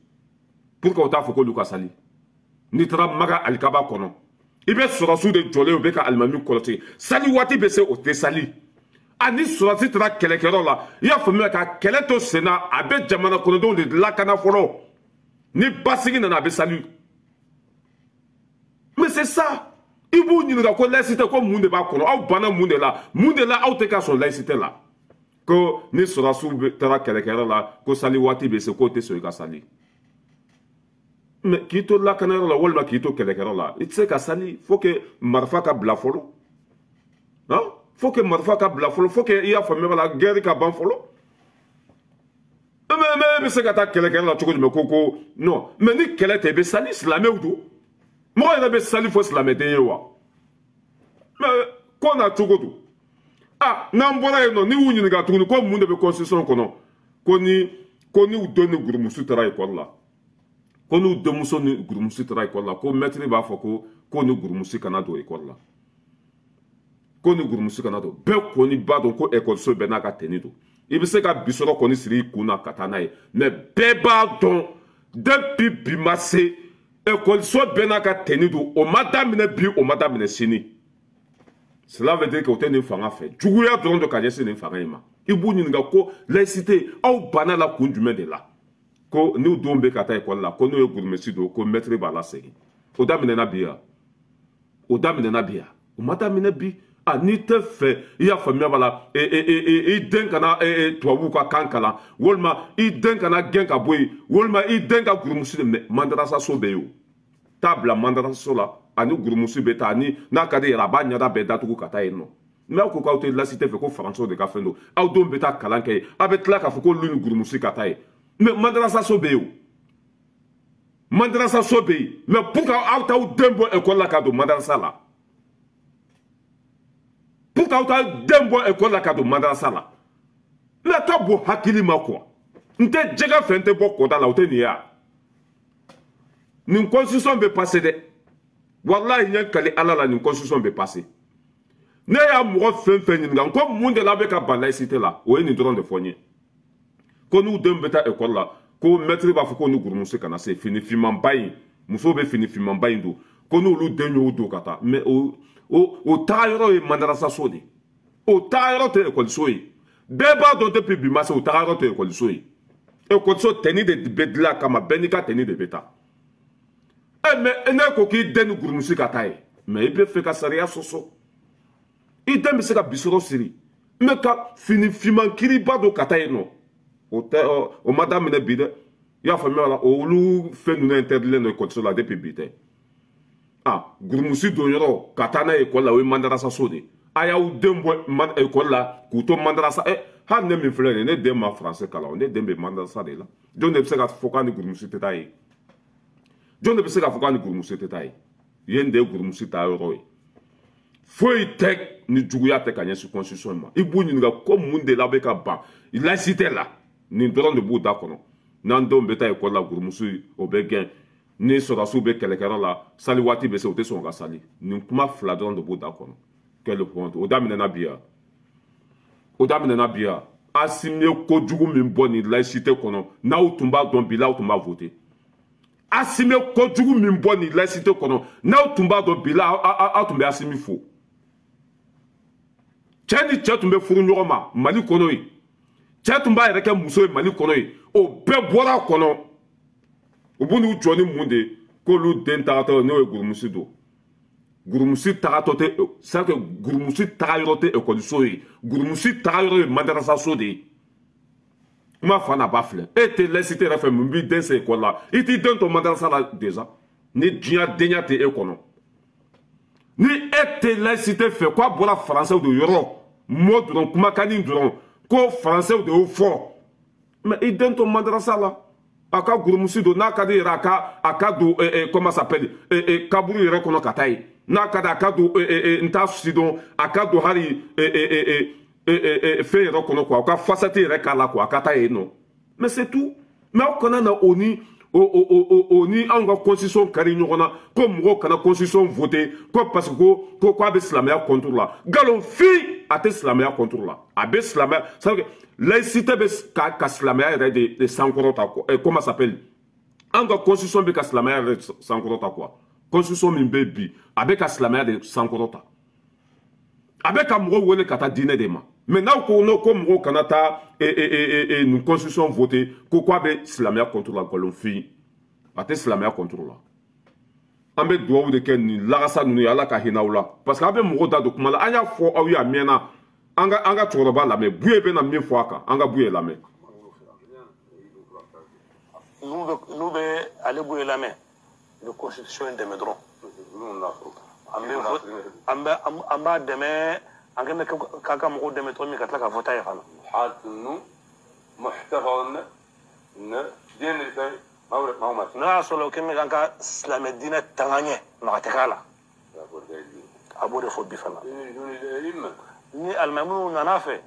pour que o t'a fɔ k'olu ka sali. N'i taara Makan alikaba kɔnɔ, i bɛ sɔrɔdasiw de jɔlen, u bɛ ka alimami kɔlɔsi. Sali waati bɛ se, o tɛ sali. A ni sɔrɔdasi taara kɛlɛkɛyɔrɔ la, i y'a faamuya, ka kɛlɛ to sen na, a bɛ jamana kɔnɔdenw de lakana fɔlɔ. Ni basigi nana, a bɛ sali. Mais c'est ça. I b'u ɲininka ko laïcité, ko mun de b'a kɔnɔ? Aw banna mun de la? Mun de la aw tɛ ka sɔn laïcité la? Ko ni sɔrɔdasiw taara kɛlɛkɛyɔrɔ la, ko sali waati bɛ se, k'o tɛ sɔn i ka sali. Mais k'i to lakanayɔrɔ la walima k'i to kɛlɛkɛyɔrɔ la, i tɛ se ka sali. Faut que marifa ka bila fɔlɔ, han, faut que marifa ka bila fɔlɔ, faut que, i y'a faamuya la, guerre ka ban fɔlɔ. Mais e bɛ se ka taa kɛlɛkɛyɔrɔ la cogo jumɛn ko non? Mais ni kɛlɛ tɛ, i bɛ sali. Silamɛw don, mɔgɔ yɛrɛ bɛ sali fɔ silamɛden ye wa? Mais ko n'a cogo don. Ah, n'an bɔra yen nɔ, n'i y'u ɲininka tuguni ko mun de bɛ constitution kɔnɔ, ko ni u den ni gurumusu taara ekɔli la, ko n'u denmuso ni gurumusu taara ekɔli la, ko mɛtiri b'a fɔ ko ni gurumusu kana don ekɔli la, ko ni gurumusu kana don. Bɛɛ kɔni b'a dɔn ko ekɔliso bɛɛ n'a ka tenue don. I bɛ se ka bisɔrɔ kɔni siri i kun na ka taa n'a ye. Mais bɛɛ b'a dɔn depuis bi ma se, ekɔliso bɛɛ n'a ka tenue don. O ma daminɛ bi, o ma daminɛ sini. Cela veut dire que o tɛ nin fanga fɛ, juguya dɔrɔn don ka ɲɛsin nin fanga in ma. I b'u ɲininka ko laïcité, aw banna la kun jumɛn de la? Ko n'u denw bɛ ka taa ekɔli la, ko n'u ye gurumesi don, ko mɛtiri b'a lasegin. O daminɛna bi yan? O daminɛna bi yan? O ma daminɛ bi. A n'i tɛ fɛ, i y'a faamuya b'a la, i den kana tubabuw ka kan kalan, walima i den kana gɛn ka bɔ yen, walima i den ka gurumusi de. Mais mandarasaso bɛ yen, o taa bila mandarasaso la, ani gurumusi bɛ taa, ani n'a ka di yɛrɛ, a b'a ɲɛda bɛɛ datugu ka taa yen nɔ. Mais aw ko k'aw tɛ laïcité fɛ, ko faransɛw de ka fɛn don, aw denw bɛ taa kalan kɛ yen, aw bɛ tila k'a fɔ k'olu ni gurumusi ka taa yen. Mais mandarasaso bɛ yen, o mandarasaso bɛ yen. Mais pour que aw t'aw den bɔ ekɔli la ka don madarasa la, pour que aw t'aw den bɔ ekɔli la ka don madarasa la, mais a ka bon hakili ma quoi. N tɛ jɛgɛ fɛn tɛ bɔ kɔda la, o tɛ nin ye wa? Nin constitution bɛ passer dɛ. Walahi, n ye kali Ala la, nin constitution bɛ passer. Ne y'a mɔgɔ fɛn fɛn ɲininka ko mun de la a bɛ ka ban laïcité la, o ye nin dɔrɔn de fɔ n ye: ko n'u denw bɛ taa ekɔli la, ko mɛtiri b'a fɔ ko ni gurumuso kana se fini finmanba in, musow bɛ fini finmanba in don, ko n'olu den y'o don ka taa. Mais o taga yɔrɔ ye mandarasaso de, o taga yɔrɔ tɛ ekɔliso ye. Bɛɛ b'a dɔn depuis bi ma se, o taga yɔrɔ tɛ ekɔliso ye. Ekɔliso, tenue de bɛ dilan a kama, bɛɛ n'i ka tenue de bɛ taa. Ɛ, mais ne ko k'i den ni gurumusi ka taa ye, mais i bɛ fɛ ka sariya sɔsɔ. I den bɛ se ka bisɔrɔ siri, mais ka fini finman kiriba don ka taa yen nɔ, o tɛ. O ma daminɛ bi dɛ, i y'a faamuya la. Olu fɛn ninnu interditlen don ekɔliso la depuis bi tɛ. Ah, gurumusi don yɔrɔ ka taa n'a ye ekɔli la, o ye mandarasaso de ye. A y'aw den bɔ ekɔli la k'u to mandarasa. Ɛ, hali ne min filɛ nin ye, ne den ma faransɛ kalan, ne den bɛ mandarasa de la. Jɔn de bɛ se ka fɔ k'a ni gurumusi tɛ taa yen? Jɔn de bɛ se k'a fɔ k'a ni gurumusi tɛ taa yen? Yen de ye gurumusi taa yɔrɔ ye. Foyi tɛ ni juguya tɛ ka ɲɛsin constitution ma. I b'u ɲininka ko mun de la bɛ ka ban laïcité la, nin dɔrɔn de b'u da kɔnɔ. N'an denw bɛ taa ekɔli la, gurumusu o bɛ gɛn. Ni sɔrɔdasiw bɛ kɛlɛkɛyɔrɔ la, sali waati bɛ se, u tɛ sɔn ka sali. Nin kuma fila dɔrɔn de b'u da kɔnɔ. Quelle honte! O daminɛna bi yan, o daminɛna bi yan. Asimi ye kojugu min bɔ nin laïcité kɔnɔ, n'aw tun b'a dɔn bi la, aw tun b'a voter. Asimi ye kojugu min bɔ nin laïcité kɔnɔ, n'aw tun b'a dɔn bi la, aw tun bɛ Asimi fo. Cɛ ni cɛ tun bɛ furu ɲɔgɔn ma Mali kɔnɔ yen, cɛ tun b'a yɛrɛ kɛ muso ye Mali kɔnɔ yen, o bɛɛ bɔra a kɔnɔ. U b'u n'u jɔ ni mun de ye? K'olu den tagatɔ n'o ye gurumusi don. Gurumusi tagatɔ tɛ, c'est que gurumusi taga yɔrɔ tɛ ekɔliso ye, gurumusi taga yɔrɔ ye madarasaso de ye. Kuma fa n'a ba filɛ, e tɛ laïcité yɛrɛ fɛ, mun b'i den se ekɔli la? I t'i den to madarasa la déjà, ni diɲɛ denya tɛ e kɔnɔ. Ni e tɛ laïcité fɛ, k'a bɔra faransɛw de yɔrɔ, mot dɔrɔn, kumakanni dɔrɔn, ko faransɛw de y'o fɔ, mais i den to madarasa la, a ka gurumusi don. N'a ka di yɛrɛ, a ka don, comment s'appelle, kaburu yɛrɛ kɔnɔ ka taa yen. N'a ka di, a ka don, n t'a si dɔn, a ka don hali fɛn yɛrɛ kɔnɔ quoi, a ka fasati yɛrɛ k'a la quoi, a ka taa yen nɔ. Mais c'est tout. Mais aw kana na o ni o ni anw ka constitution kari ɲɔgɔn na, ko mɔgɔw kana constitution voter, ko parce que ko k'a bɛ silamɛya contre la. Nkalonfin, a tɛ silamɛya contre la, a bɛ silamɛya, c'est à dire laïcité bɛ ka silamɛya yɛrɛ de sankɔrɔta quoi. Comment s'appelle, an ka constitution bɛ ka silamɛya yɛrɛ sankɔrɔta quoi. Constitution min bɛ bi, a bɛ ka silamɛya de sankɔrɔta, a bɛ ka mɔgɔw wele ka taa diinɛ de ma. Mais n'aw ko n'o ko mɔgɔw kana taa nin constitution voter, ko k'a bɛ silamɛya contre la, nkalonfin, a tɛ silamɛya contre la. An bɛ dugawu de kɛ nin lagasa ninnu ye, Ala ka hinɛ aw la, parce que aw bɛ mɔgɔw da don kuma la. An y'a fɔ aw ye a mɛnna. An ka cɛkɔrɔba lamɛn, Buye bɛna min fɔ a kan, an ka Buye lamɛn. N'u bɛ ale Buye lamɛn, i bɛ constitution in dɛmɛ dɔrɔn. An bɛ an b'a dɛmɛ, an kɛlen bɛ k'a ka mɔgɔw dɛmɛ cogo min, ka tila k'a fɔ ta ye fana. حالة انه محتفظ انه دين الاسلامي ما هو ماشي. N'a y'a sɔrɔ o kɛlen bɛ k'an ka silamɛ diinɛ tanga ɲɛ, maga tɛ k'a la. A b'o de fɔ bi fana. يجون الائمه Ni alimamiw nana fɛ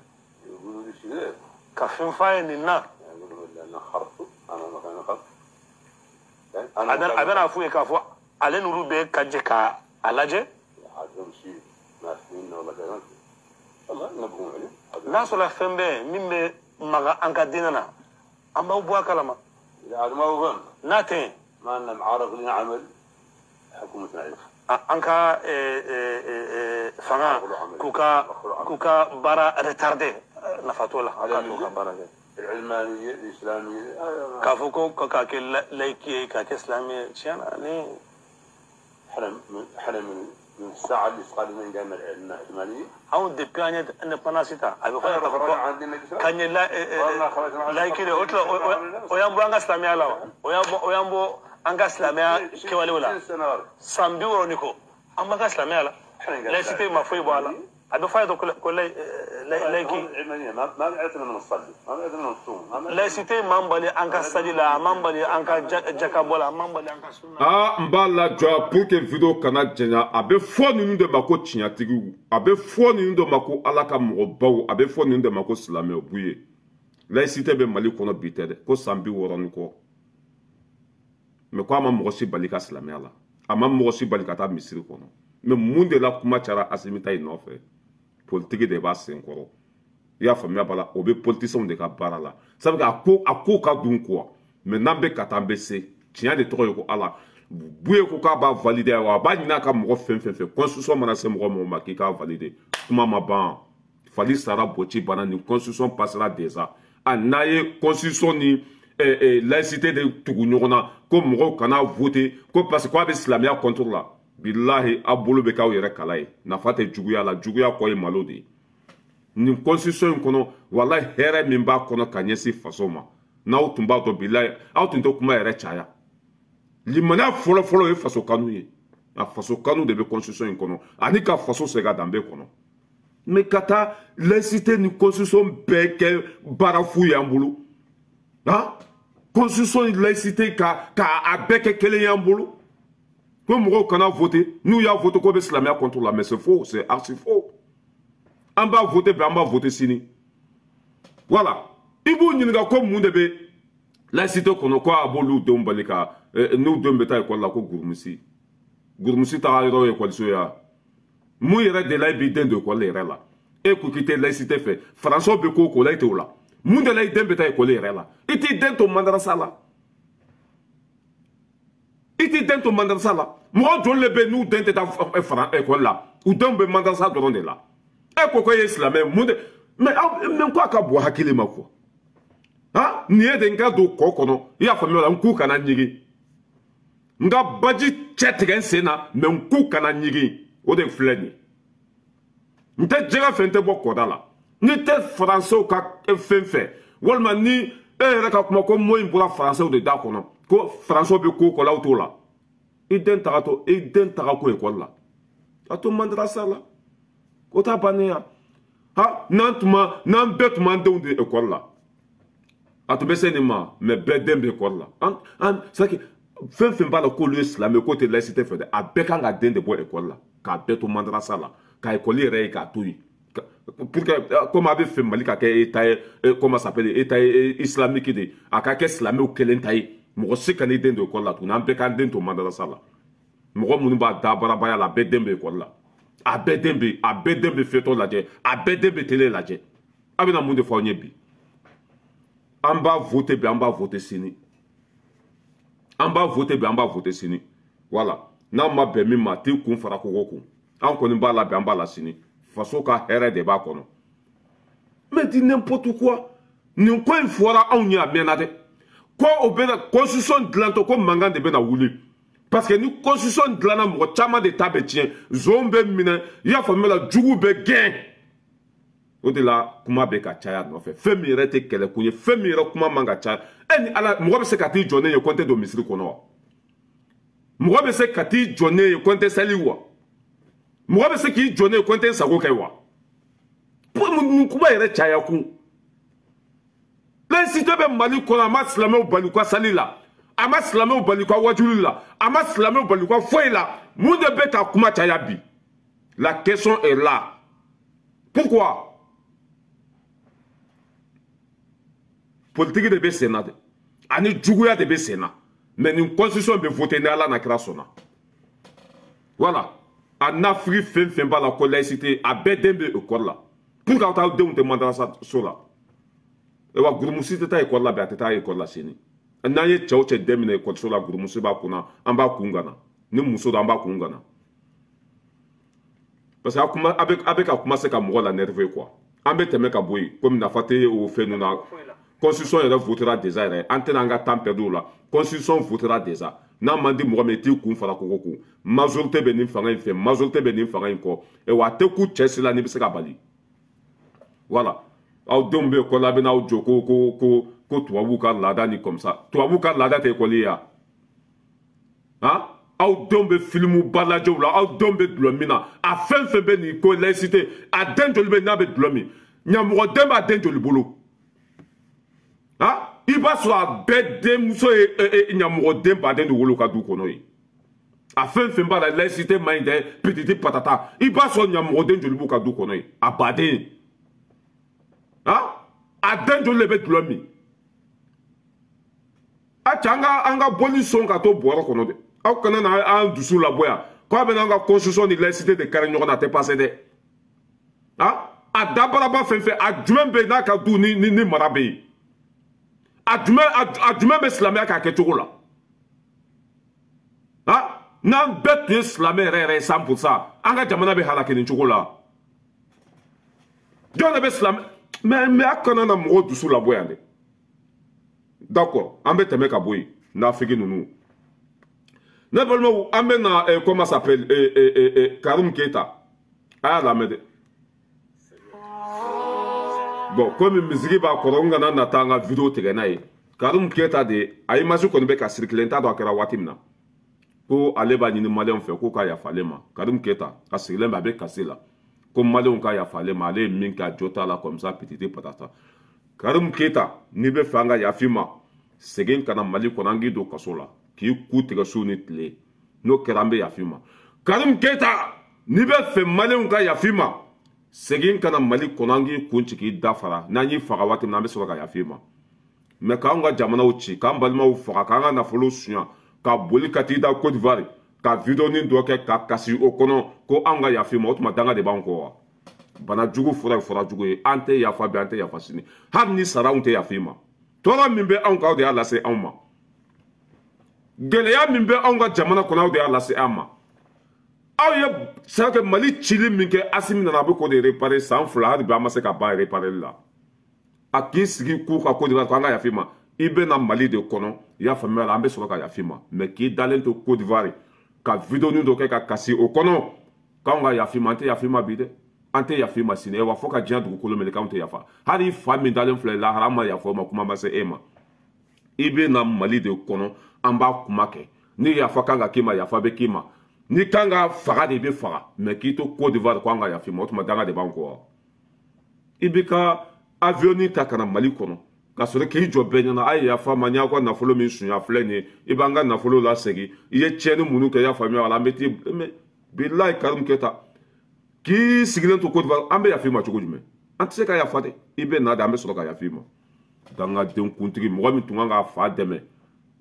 يقولوا لي شيء ka fɛn f'a ye nin na, يقولوا لا، انا خرطوا، انا ما خرط. A bɛna f'u ye k'a fɔ ale n'olu bɛ ka jɛ ka a lajɛ. عندهم شيء ما ولا كذا، الله نبهوا عليه. N'a sɔrɔ fɛn bɛ min bɛ maga an ka diinɛ na, an b'aw bɔ a kalama. اذا هذا ما هو فهم N'a tɛ yen, ما لنا معارض لنا عمل حكومتنا عليه. An ka fanga k'u ka baara retardé, nafa t'o la, an ka t'u ka baara kɛ. العلمانيه الاسلاميه. K'a fɔ ko k'a kɛ laïque ye, k'a kɛ silamɛ ye, tiɲɛ na ni احنا من الساعه اللي استقلنا قالنا العلمانيه. Anw depuis an ye indépendance ta, a bɛ fɔ k'a fɔ ko k'an ye laïque de, o tila o y'an bɔ an ka silamɛya la wa? O y'an bɔ an ka silamɛya kɛwalew la. San 60 ni kɔ, an b'an ka silamɛya la, laïcité ma foyi bɔ a la. A bɛ fɔ a ye ko laïque. العلمانيه ما منعتنا من الصلي، ما منعتنا من الصوم. Laïcité m'an bali an ka sali la, a m'an bali an ka jaka bɔ la, a m'an bali an ka sunna. Aa, n b'a lajɔ pour que vidéo kana janya. A bɛ fɔ ninnu de ma ko tiɲɛtigiw, a bɛ fɔ ninnu de ma ko Ala ka mɔgɔbaw, a bɛ fɔ ninnu de ma ko silamɛw. Buye, laïcité bɛ Mali kɔnɔ bi tɛ dɛ, ko san 60 ni kɔ, mais ko a ma mɔgɔ si bali ka silamɛya la, a ma mɔgɔ si bali ka taa misiri kɔnɔ. Mais mun de la kuma cayara Asimi ta in nɔfɛ? Politiki de b'a sen kɔrɔ, i y'a faamuya b'a la, o bɛ politicienw de ka baara la sabu a ko ka dun quoi. Mais n'an bɛ ka taa, an bɛ se tiɲɛ de tɔgɔ ye ko Ala. Buye ko k'a b'a valider wa, a b'a ɲini a ka mɔgɔ fɛn fɛn fɛ, constitution mana se mɔgɔ mɔgɔ ma, k'i k'a valider. Kuma ma ban, fali sara boci banna. Nin constitution passera déjà. A n'a ye constitution ni laïcité de tugu ɲɔgɔn na, ko mɔgɔw kana voter, ko parce que k'a bɛ silamɛya contre la. Bilahi, aw bolo bɛ k'aw yɛrɛ kala ye, nafa tɛ juguya la, juguya kɔ ye malo de ye. Nin constitution in kɔnɔ, walahi, hɛrɛ min b'a kɔnɔ ka ɲɛsin faso ma, n'aw tun b'a dɔn, bilahi, aw tun tɛ kuma yɛrɛ caya. Limaniya fɔlɔ-fɔlɔ ye faso kanu ye. A faso kanu de bɛ constitution in kɔnɔ, ani ka faso segin a danbe kɔnɔ. Mais ka taa laïcité ni constitution bɛɛ kɛ baara fu y'an bolo, han, constitution ni laïcité ka a bɛɛ kɛ kelen y'an bolo. Ko mɔgɔw kana voter, n'u y'a voter ko bɛ silamɛya contre la, mais c'est faux, c'est archi faux. An b'a voter bi, an b'a voter sini. Voilà. I b'u ɲininka ko mun de bɛ laïcité kɔnɔ, ko a b'olu denw bali ka n'u denw bɛ taa ekɔli la ko gurumusi. Gurumusi taga yɔrɔ ye ekɔliso ye wa? Mun yɛrɛ de la e b'i den don ekɔli yɛrɛ la? E ko k'i tɛ laïcité fɛ, faransɛw bɛ ko o ko la, e t'o la. Mun de la i den bɛ taa ekɔli yɛrɛ la? I t'i den to madarasa la. I t'i den to madarasa la. Mɔgɔ joli de bɛ yen n'u den tɛ taa faran ekɔli la, u denw bɛ madarasa dɔrɔn de la. E ko e ye silamɛ, mun de mais aw mais ko a ka bon hakili ma quoi. Han, nin ye de n ka don kɔ kɔnɔ, i y'a faamuya la, n k'u kana ɲigin. N ka baji cɛ tigɛ n sen na, mais n k'u kana ɲigin, o de filɛ nin ye. N tɛ jɛgɛ fɛ, n tɛ bɔ kɔda la. N'i tɛ faransɛw ka fɛn fɛ, walima ni e yɛrɛ ka kuma ko mot in bɔra faransɛw de da kɔnɔ, ko faransɛw bɛ ko kɔ la, aw t'o la. I den taga to, i den taga ko ekɔli la, a to madarasa la, o t'a bannen ya. Ha, n'an tun ma, n'an bɛɛ tun b'an denw di ekɔli la, a tun bɛ se nin ma, mais bɛɛ den bɛ ekɔli la. An an c'est que fɛn fɛn b'a la k'olu ye silamɛ, k'o tɛ laïcité fɛ dɛ, a bɛɛ kan ka den de bɔ ekɔli la, k'a bɛɛ to madarasa la, ka ekɔli yɛrɛ ye k'a to yen. Pour que comme a bɛ fɛ Mali ka kɛ état ye, comment ça s'appelle, état ye islamique de, a ka kɛ silamɛw kelen ta ye, mɔgɔ si kan'i den don ekɔli la tuguni, an bɛɛ k'an den to madarasa la. Mɔgɔ minnu b'a da barabaya la, a bɛɛ den bɛ ekɔli la, a bɛɛ den bɛ, a bɛɛ den bɛ fiyɛtɔ lajɛ, a bɛɛ den bɛ télé lajɛ. A bɛna mun de fɔ aw ye bi? An b'a voter bi, an b'a voter sini. An b'a voter bi, an b'a voter sini. Voilà. N'an ma bɛn min ma, a t'i kun fara kogo kun. An kɔni b'a la bi, an b'a la sini. Faso ka hɛrɛ de b'a kɔnɔ. Mais di n'importe quoi. Nin ko in fɔra anw ye a mɛnna dɛ. Ko o bɛna constitution dilantɔ, ko mankan de bɛna wuli. Parce que ni constitution dilanna, mɔgɔ caman de ta bɛ tiɲɛ. Zon bɛ minɛ, i y'a faamuya la, jugu bɛ gɛn. O de la kuma bɛ ka caya nɔfɛ. Fɛn min yɛrɛ tɛ kɛlɛkun ye, fɛn min yɛrɛ kuma man ka caya. E ni Ala, mɔgɔ bɛ se ka t'i jɔ ne ye ko n tɛ don misiri kɔnɔ wa? Mɔgɔ bɛ se ka t'i jɔ ne ye ko n tɛ sali wa? Mɔgɔ bɛ se k'i jɔ ne ye ko n tɛ n sago kɛ wa? Nin kuma yɛrɛ caya kun. Laïcité bɛ Mali kɔnɔ, a ma silamɛw bali u ka sali la, a ma silamɛw bali u ka wajuli la, a ma silamɛw bali u ka foyi la. Mun de bɛ ka kuma caya bi? La question est là. Pourquoi? Politique de bɛ sen na dɛ, ani juguya de bɛ sen na. Mais nin constitution bɛ voter ni Ala na kira sɔnna. Voilà. A nafiri fɛn fɛn b'a la ko laïcité, a bɛɛ den bɛ ekɔli la. Pour que aw t'aw denw tɛ madarasa so la. Wa gurumusi tɛ taa ekɔli la bi, a tɛ taa ekɔli la sini. N'an ye cɛw cɛ den minɛ ekɔliso la, gurumusi b'a kunna, an b'a kun gana. Ni muso don, an b'a kun gana. Parce que a kuma, a bɛ ka commencer ka mɔgɔ la nerveux quoi. An bɛ tɛmɛ ka bɔ yen, komi nafa tɛ o fɛn ninnu na. Constitution yɛrɛ votera déjà yɛrɛ, an tɛna an ka temps perdu o la. Constitution votera déjà. N'a man di mɔgɔ min ye, t'i kun fara kogo kun. Majorité bɛ nin fanga in fɛ, majorité bɛ nin fanga in kɔ. Wa a tɛ ku cɛ si la n'i bɛ se ka bali. Voilà. Aw denw bɛ ekɔli la, a bɛ n'aw jɔ ko ko ko ko tubabuw ka laada ni comme ça. Tubabuw ka laada tɛ ekɔli ye wa? Han? Aw denw bɛ filimu ba lajɛw la, aw denw bɛ dulɔ min na, a fɛn fɛn bɛ nin ko laïcité, a den joli bɛ n'a bɛ dulɔ min? Ɲamɔgɔden b'a den joli bolo? Han? I b'a sɔrɔ a bɛɛ denmuso ye ɲamɔgɔden baden de wolo ka du kɔnɔ yen. A fɛn fɛn b'a la laïcité man ɲi dɛ, petiti patata. I b'a sɔrɔ ɲamɔgɔden joli b'u ka du kɔnɔ yen, a baden. Han? A den joli de bɛ dulɔ min? A cɛ, an ka bɔli sɔn ka to bɔrɔ kɔnɔ dɛ. Aw kana na an dusu labɔ yan k'a bɛna an ka constitution ni laïcité de kari ɲɔgɔn na, a tɛ passer dɛ. Han? A dabaraba fɛn fɛn, a jumɛn bɛ yen n'a ka du ni ni mara bɛ yen? A jumɛn bɛ silamɛya k'a kɛ cogo la? Han? N'an bɛɛ tun ye silamɛ yɛrɛ yɛrɛ ye 100%, an ka jamana bɛ halaki nin cogo la. Jɔn de bɛ silamɛ? Mais a kana na mɔgɔw dusu labɔ yan dɛ. D'accord, an bɛ tɛmɛ ka bɔ yen, nafigi ninnu. Ne balimaw, an bɛ na comment ça s'appelle, Karim Keita. A y'a lamɛn dɛ. Bon, komi misigi b'a kɔrɔ, n kana na taa an ka vidéo tigɛ n'a ye. Karim Keita de, a image kɔni bɛ ka circuler, n t'a dɔn a kɛra waati min na. Ko ale b'a ɲini maliyɛnw fɛ k'u ka yafa ale ma. Karim Keita, a sigilen bɛ, a bɛ kasi la. Ko maliyɛnw ka yafa ale ma, ale ye min kɛ a jo t'a la, comme ça petite patata. Karim Keita, n'i bɛ fɛ an ka yafa i ma, segin ka na Mali kɔnɔ, an k'i don kaso la, k'i ku tigɛ su ni tile. N'o kɛra an bɛ yafa i ma. Karim Keita, n'i bɛ fɛ maliyɛnw ka yafa i ma, segin ka na Mali kɔnɔ, an k'i kun ci k'i da fara. N'an y'i faga waati min na, an bɛ sɔrɔ ka yafa i ma. Mais k'anw ka jamanaw ci, k'an balimaw faga, k'an ka nafolo suɲa, ka boli ka t'i da Côte d'Ivoire, ka vidéo dɔ kɛ ka kasi o kɔnɔ ko anw ka yafa i ma, o tuma danga de b'an kɔ wa? Bana jugu fura ye fura jugu ye. An tɛ yafa bi, an tɛ yafa sini. Hali ni sara, anw tɛ yafa i ma. Tɔɔrɔ min bɛ anw kan, aw de y'a lase anw ma. Gɛlɛya min bɛ anw ka jamana kɔnɔ, aw de y'a lase an ma. Aw ye c'est que Mali cili min kɛ, Asimi nana, a bɛ k'o de réparer san 2, hali bi an ma se ka ban réparer la. A k'i sigi k'u ka Côte d'Ivoire ko an ka yafa i ma, i bɛ na Mali de kɔnɔ, i y'a faamuya la, an bɛ sɔrɔ ka yafa i ma. Mais k'i dalen to Côte d'Ivoire ka vidéo dɔ kɛ ka kasi o kɔnɔ k'anw ka yafa i ma, an tɛ yafa i ma bi dɛ, an tɛ yafa i ma sini. Wa fo ka diɲɛ dugukolo meleke, anw tɛ yafa. Hali i fa min dalen filɛ lahara, an ma yafa o ma, kuma ma se e ma. I bɛ na Mali de kɔnɔ, an b'a kuma kɛ. Ni yafa kan ka k'i ma, yafa bɛ k'i ma. Ni kan ka faga de, i bɛ faga. Mais k'i to Côte d'Ivoire ko an ka yafa i ma, o tuma danga de b'an kɔ wa? I b'i ka avion ta ka na Mali kɔnɔ ka sɔrɔ k'i jɔ bɛɛ ɲɛna: a ye yafa ma, n y'aw ka nafolo min suɲɛ filɛ nin ye, i b'an ka nafolo lasegin, i ye tiɲɛni minnu kɛ, i y'a faamuya la, an bɛ t'i. Mais bilayi, Karim Keita, k'i sigilen to Côte d'Ivoire, an bɛ yafa i ma cogo jumɛn? An tɛ se ka yafa dɛ. I bɛ na de, an bɛ sɔrɔ ka yafa i ma. Dangaden kuntigi, mɔgɔ min tun kan k'a fa dɛmɛ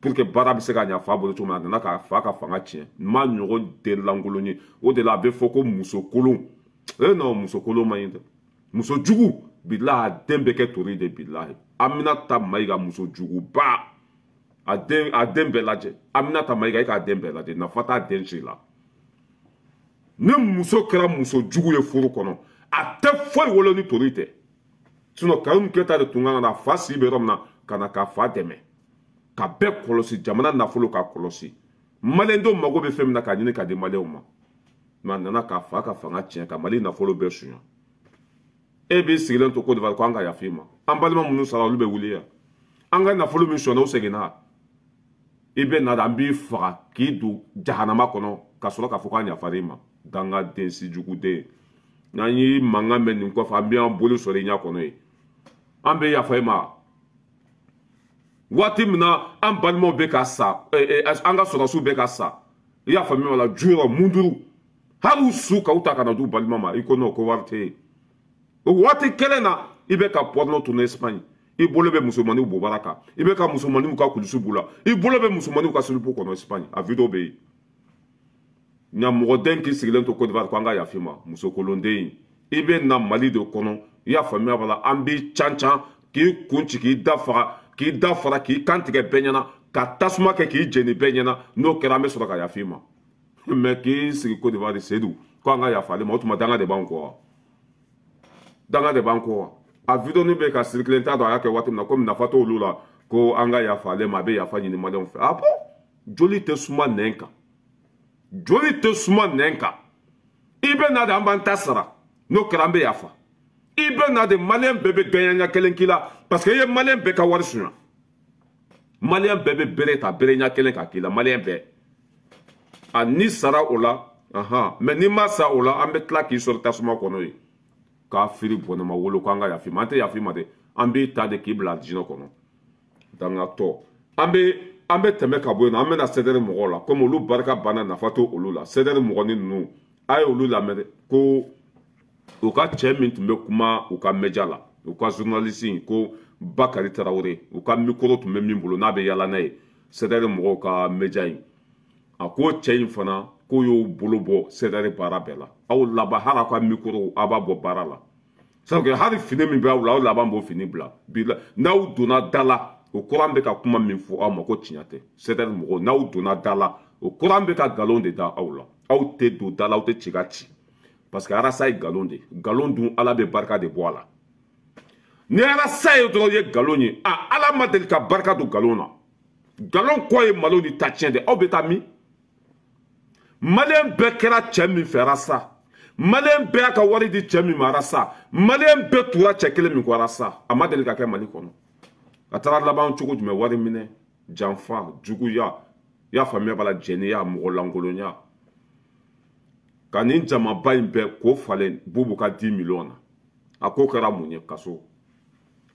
pour que baara bɛ se ka ɲɛ fa bolo cogo min, a nana k'a fa ka fanga tiɲɛ. N ma ɲɔgɔn den lankolon ye. O de la a bɛ fɔ ko muso kolon. Eh non, muso kolon man ɲi dɛ, muso jugu, bilahi, a den bɛ kɛ tori de. Bilahi, Aminata Mayiga, muso juguba, a den bɛɛ lajɛ. Aminata Mayiga, e k'a den bɛɛ lajɛ, nafa t'a den si la. Ni muso kɛra muso jugu ye furu kɔnɔ, a tɛ foyi wolo ni tori tɛ. Sinon Karim Keita de tun kan ka na, fa si bɛ yɔrɔ min na, ka na k'a fa dɛmɛ ka bɛɛ kɔlɔsi, jamana nafolo k'a kɔlɔsi, maliyɛndenw mago bɛ fɛn min na k'a ɲini k'a di maliyɛnw ma. Mais a nana k'a fa ka fanga tiɲɛ, ka Mali nafolo bɛɛ suɲɛ. E b'i sigilen to Côte d'Ivoire ko an ka yafa i ma. An balima minnu sara, olu bɛ wuli yan? An ka nafolo min sɔnna, o seginna? I bɛ na de, an b'i faga k'i don jahanama kɔnɔ ka sɔrɔ k'a fɔ k'an yafara i ma. Dangaden sijuguden, n'an y'i mankan mɛn nin kɔfɛ, an bɛ an bolo sɔrɔ i ɲɛ kɔnɔ yen. An bɛ yafa i ma waati min na an balimaw bɛ ka sa, an ka sɔrɔdasiw bɛ ka sa, i y'a faamuya la, ju yɔrɔ mun duuru, hali u su k'aw ta ka na d'u balima ma, i ko non, ko wari tɛ yen. O waati kelen na, i bɛ ka porno tourner Espagne, i bolo bɛ musomaninw bobara kan, i bɛ ka musomaninw ka kulusi b'u la, i bolo bɛ musomaninw ka slip kɔnɔ Espagne, a vidéo bɛ yen. Nka mɔgɔden k'i sigilen to Côte d'Ivoire ko an ka yafa i ma, musokolonden, i bɛ na Mali de kɔnɔ, i y'a faamuya b'a la, an b'i can can k'i kun ci k'i da faga, k'i da fara, k'i kan tigɛ bɛɛ ɲɛna, ka tasuma kɛ k'i jeni bɛɛ ɲɛna. N'o kɛra, an bɛ sɔrɔ ka yafa i ma. Mais k'i sigi Côte d'Ivoire, Seydou, ko an ka yafa ale ma, o tuma danga de b'an kɔ wa? Danga de b'an kɔ wa? A vidéo bɛ ka circuler, n t'a dɔn a y'a kɛ waati min na, komi nafa t'olu la, ko an ka yafa ale ma, a bɛ yafa ɲini maliyɛnw fɛ. Ah bon, joli tɛ suma nɛn kan, joli tɛ suma nɛn kan. I bɛ na de, an b'an ta sara, n'o kɛra an bɛ yafa. I bɛ na de, maliyɛn bɛɛ bɛ gɛɲɛ kelen k'i la, parce que i ye maliyɛn bɛɛ ka wari suɲɛ. Maliyɛn bɛɛ bɛ bere ta, bere ɲɛ kelen ka k'i la, maliyɛn bɛɛ. A ni sara o la, ahan, mais n'i ma sa o la, an bɛ tila k'i sɔrɔ tasuma kɔnɔ yen k'a firi bɔnɛma wolo ko an ka yafa i ma. An tɛ yafa i ma dɛ, an b'i ta de k'i bila jinɛ kɔnɔ, dangatɔ. An bɛ tɛmɛ ka bɔ yen nɔ, an bɛna CDR mɔgɔw la, komi olu barika banna, nafa t'o olu la. CDR mɔgɔnin ninnu, a ye olu lamɛn dɛ, ko u ka cɛ min tun bɛ kuma u ka média la, u ka journaliste, ko Bakari Tarawele, u ka micro tun bɛ min bolo n'a bɛ yala n'a ye CDR mɔgɔw ka média in, a ko cɛ in fana k'o y'o bolo bɔ CDR baara bɛɛ la. Aw laban, hali aw ka micro, aw b'a bɔ baara la, sabu hali fini min bɛ aw la, aw laban b'o fini bila bi la. N'aw donna da la, o kɔrɔ an bɛ ka kuma min fɔ aw ma ko tiɲɛ tɛ. CDR mɔgɔw, n'aw donna da la, o kɔrɔ an bɛ ka nkalon de da aw la. Aw tɛ don da la, aw tɛ ci ka ci, parce que arasa ye nkalon de ye. Nkalon dun, Ala bɛ barika de bɔ a la. Ni arasa ye dɔrɔn ye nkalon ye, a Ala ma deli ka barika don nkalon na. Nkalon kɔ ye malo ni ta tiɲɛ de. Aw bɛ taa min? Maliyɛn bɛɛ kɛra cɛ min fɛ arasa, maliyɛn bɛɛ y'a ka wari di cɛ min ma arasa, maliyɛn bɛɛ tura cɛ kelen min ko arasa, a ma deli ka kɛ Mali kɔnɔ. A taara laban cogo jumɛn? Wari minɛ, janfa, juguya, i y'a faamuya b'a la, jɛnɛya, mɔgɔ lankolonya, ka nin jamaba in bɛɛ k'o falen Bubu ka 10 millions na. A ko kɛra mun ye? Kaso.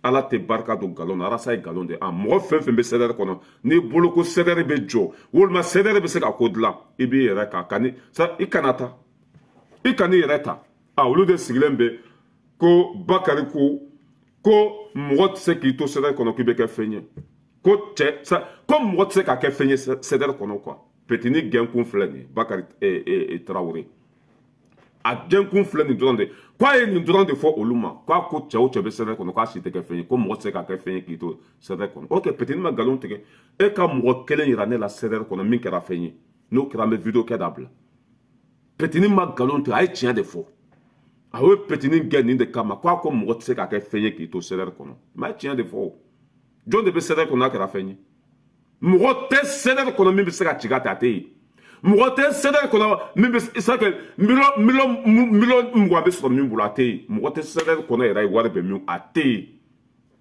Ala tɛ barika don nkalon na, Arasa ye nkalon de ye. A mɔgɔ fɛn fɛn bɛ CDR kɔnɔ, n'i bolo ko CDR bɛ jɔ walima CDR bɛ se ka ko dilan, i b'i yɛrɛ kan ka ni i kana taa, i kan'i yɛrɛ ta. A olu de sigilen bɛ ko Bakari ko mɔgɔ tɛ se k'i to CDR kɔnɔ k'i bɛ kɛ fɛn ye, ko cɛ ko mɔgɔ tɛ se ka kɛ fɛn ye CDR kɔnɔ quoi. Petini gɛnkun filɛ nin ye, Bakari Tarawele a gɛnkun filɛ nin dɔrɔn de, k'a ye nin dɔrɔn de fɔ olu ma, k'a ko cɛ o cɛ bɛ CDR kɔnɔ k'a si tɛ kɛ fɛn ye, ko mɔgɔ tɛ se ka kɛ fɛn ye k'i to CDR kɔnɔ. Ok, Petini ma nkalon tigɛ, e ka mɔgɔ kelen yira ne la CDR kɔnɔ min kɛra fɛn ye, n'o kɛra an bɛ vidéo kɛ dabila. Petini ma nkalon tigɛ, a ye tiɲɛ de fɔ. A ye Petini gɛn nin de kama, k'a ko mɔgɔ tɛ se ka kɛ fɛn ye k'i to CDR kɔnɔ. Mais a ye tiɲɛ de fɔ. Jɔn de bɛ CDR kɔnɔ n'a kɛra fɛn ye? Mɔgɔ tɛ CDR kɔnɔ min bɛ se ka ci ka ta, a tɛ yen. Mɔgɔ tɛ CDR kɔnɔ min bɛ se ka miliyɔn 20 bɛ sɔrɔ min bolo, a tɛ yen. Mɔgɔ tɛ CDR kɔnɔ yɛrɛ ye wari bɛ min, a tɛ yen.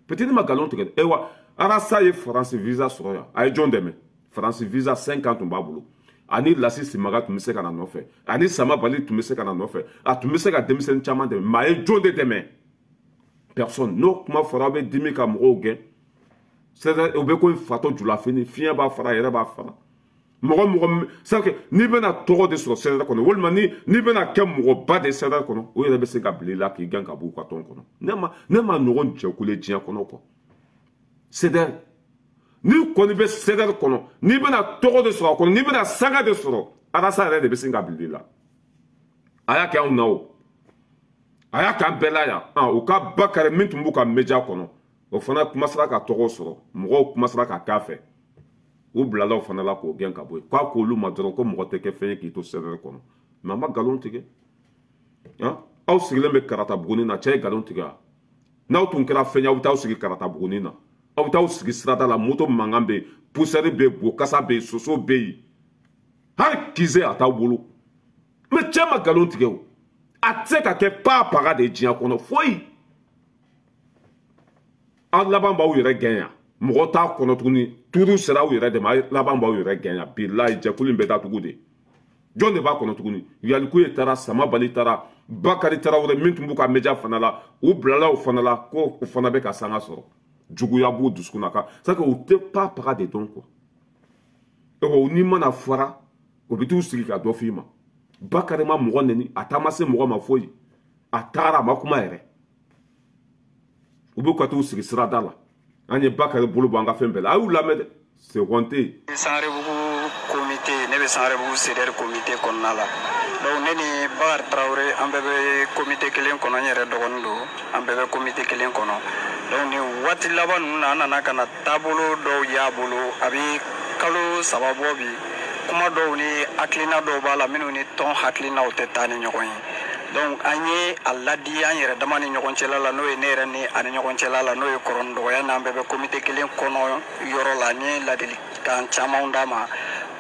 Petini ma nkalon tigɛ. Ewa, Arasa ye Faransi visa sɔrɔ yan, a ye jɔn dɛmɛ? Faransi visa 5 ans tun b'a bolo. Ani Lasi Simaga tun bɛ se ka na nɔfɛ, ani Samabali tun bɛ se ka na nɔfɛ, a tun bɛ se ka denmisɛnnin caman dɛmɛ, mais a ye jɔn de dɛmɛ? Personne. N'o kuma fɔra, aw bɛ dimi ka mɔgɔw gɛn. C'est-à-dire, o bɛ ko fatɔ julafini, fiɲɛ b'a fara, a yɛrɛ b'a fara. Mɔgɔ c'est-à-dire n'i bɛna tɔgɔ de sɔrɔ CDR kɔnɔ, walima n'i bɛna kɛ mɔgɔba de CDR kɔnɔ, o yɛrɛ bɛ se ka bila i la k'i gɛn ka bɔ u ka tɔn kɔnɔ. Ne ma ɲɔgɔn jɛkulu ye diɲɛ kɔnɔ quoi. CDR, n'i kɔni bɛ CDR kɔnɔ, n'i bɛna tɔgɔ de sɔrɔ a kɔnɔ, n'i bɛna sanga de sɔrɔ, Arasa yɛrɛ de bɛ se ka bila i la. A y'a kɛ anw na o, a y'a kɛ an bɛɛ la yan. U ka Bakari min tun b'u ka média kɔnɔ, o fana kumasera ka tɔgɔ sɔrɔ, mɔgɔw kumasera ka k'a fɛ, u bilala o fana la k'o gɛn ka bɔ yen. K'a k'olu ma dɔrɔn ko mɔgɔ tɛ kɛ fɛn ye k'i to CDR kɔnɔ. Mais a ma nkalon tigɛ. Aw sigilen bɛ Karata Buguni na, cɛ ye nkalon tigɛ wa? N'aw tun kɛra fɛn ye, aw bɛ taa aw sigi Karata Buguni na, aw bɛ taa aw sigi sirada la, moto mankan bɛ yen, poussière bɛ yen, bokasa bɛ yen, soso bɛ yen, hali kize a t'aw bolo. Mais cɛ ma nkalon tigɛ o, a tɛ se ka kɛ pa paga de ye diɲɛ kɔnɔ foyi. Aw laban b'aw yɛrɛ gɛn yan, mɔgɔ t'a kɔnɔ tuguni, tuuru sera aw yɛrɛ de ma, aw laban b'aw yɛrɛ gɛn yan. Bilayi, jɛkulu in bɛ datugu de. Jɔn de b'a kɔnɔ tuguni? Yalikuye taara, Samabali taara, Bakari Tarawele min tun b'u ka média fana la, u bilala o fana la, ko o fana bɛ ka sanga sɔrɔ. Juguya b'u dusukun na kan, c'est que u tɛ pa paga de dɔn quoi. O n'i mana fara, o bɛ t'u sigi ka dɔ f'i ma. Bakari ma mɔgɔ neni, a taa ma se mɔgɔ ma foyi, a taara a ma kuma yɛrɛ. U bɛ ka t'u sigi sirada la. An ye Bakari bolo bɔ an ka fɛn bɛɛ la, a y'u lamɛn dɛ, c'est honte. Sangarebugu comité, ne bɛ Sangarebugu CDR comité kɔnɔna la. Donc ne ni Bakari Tarawele an bɛɛ bɛ comité kelen kɔnɔ, n yɛrɛ dɔgɔnin don, an bɛɛ bɛ comité kelen kɔnɔ. Donc nin waati laban ninnu na, an nana ka na taabolo dɔw y'a bolo, a bɛ kalo 3 bɔ bi. Kuma dɔw ni hakilina dɔw b'a la minnu ni tɔn hakilinaw tɛ taa ni ɲɔgɔn ye. Donc an ye a ladi an yɛrɛ dama ni ɲɔgɔn cɛla la, n'o ye ne yɛrɛ ni a ni ɲɔgɔn cɛla la, n'o ye kɔrɔ dɔgɔya n'an bɛɛ bɛ comité kelen kɔnɔ yɔrɔ la, n ye ladilikan camanw d'a ma.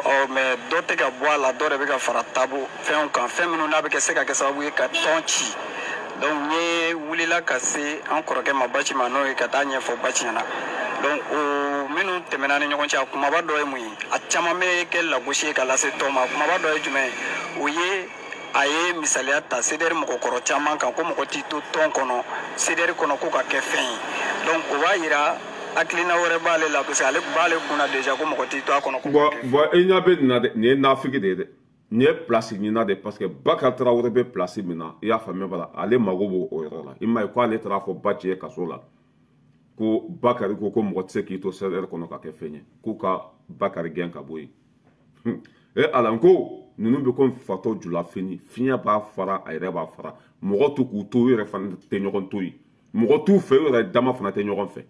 Ɔ mais dɔ tɛ ka bɔ a la, dɔ de bɛ ka fara taabolo fɛnw kan, fɛn minnu n'a bɛ kɛ se ka kɛ sababu ye ka tɔn ci. Donc n ye wulila ka se an kɔrɔkɛ ma Baci ma, n'o ye ka taa ɲɛfɔ Baci ɲɛna. Donc o minnu tɛmɛna ni ɲɔgɔn cɛ, a kumaba dɔ ye mun ye, a caman bɛ kɛ lagosi ye ka lase tɔn ma. A kumaba dɔ ye jumɛn ye, o ye a ye misaliya ta CDR mɔgɔkɔrɔ caman kan, ko mɔgɔ t'i to tɔn kɔnɔ CDR kɔnɔ ko ka kɛ fɛn ye. Donc o b'a yira hakilina wɛrɛ b'ale la, parce que ale b'ale kunna déjà ko mɔgɔ t'i to a kɔnɔ. Bon, e ɲɛ bɛ nin na dɛ, nin ye nafigi de ye dɛ, nin ye place ɲinina de, parce que Bakari Tarawele bɛ place min na, i y'a faamuya b'a la, ale mago b'o o yɔrɔ la. I m'a ye ko ale taara fɔ Baci ye kaso la, ko Bakari ko mɔgɔ tɛ se k'i to CDR kɔnɔ ka kɛ fɛn ye, k'u ka Bakari gɛn ka bɔ yen. E ala n ko ninnu bɛ komi fatɔ julafini, fiɲɛ b'a fara, a yɛrɛ b'a fara, mɔgɔ t'u k'u to, u yɛrɛ fana tɛ ɲɔgɔn to yen, mɔgɔ t'u fɛ, u yɛrɛ dama fana tɛ ɲɔgɔn fɛ.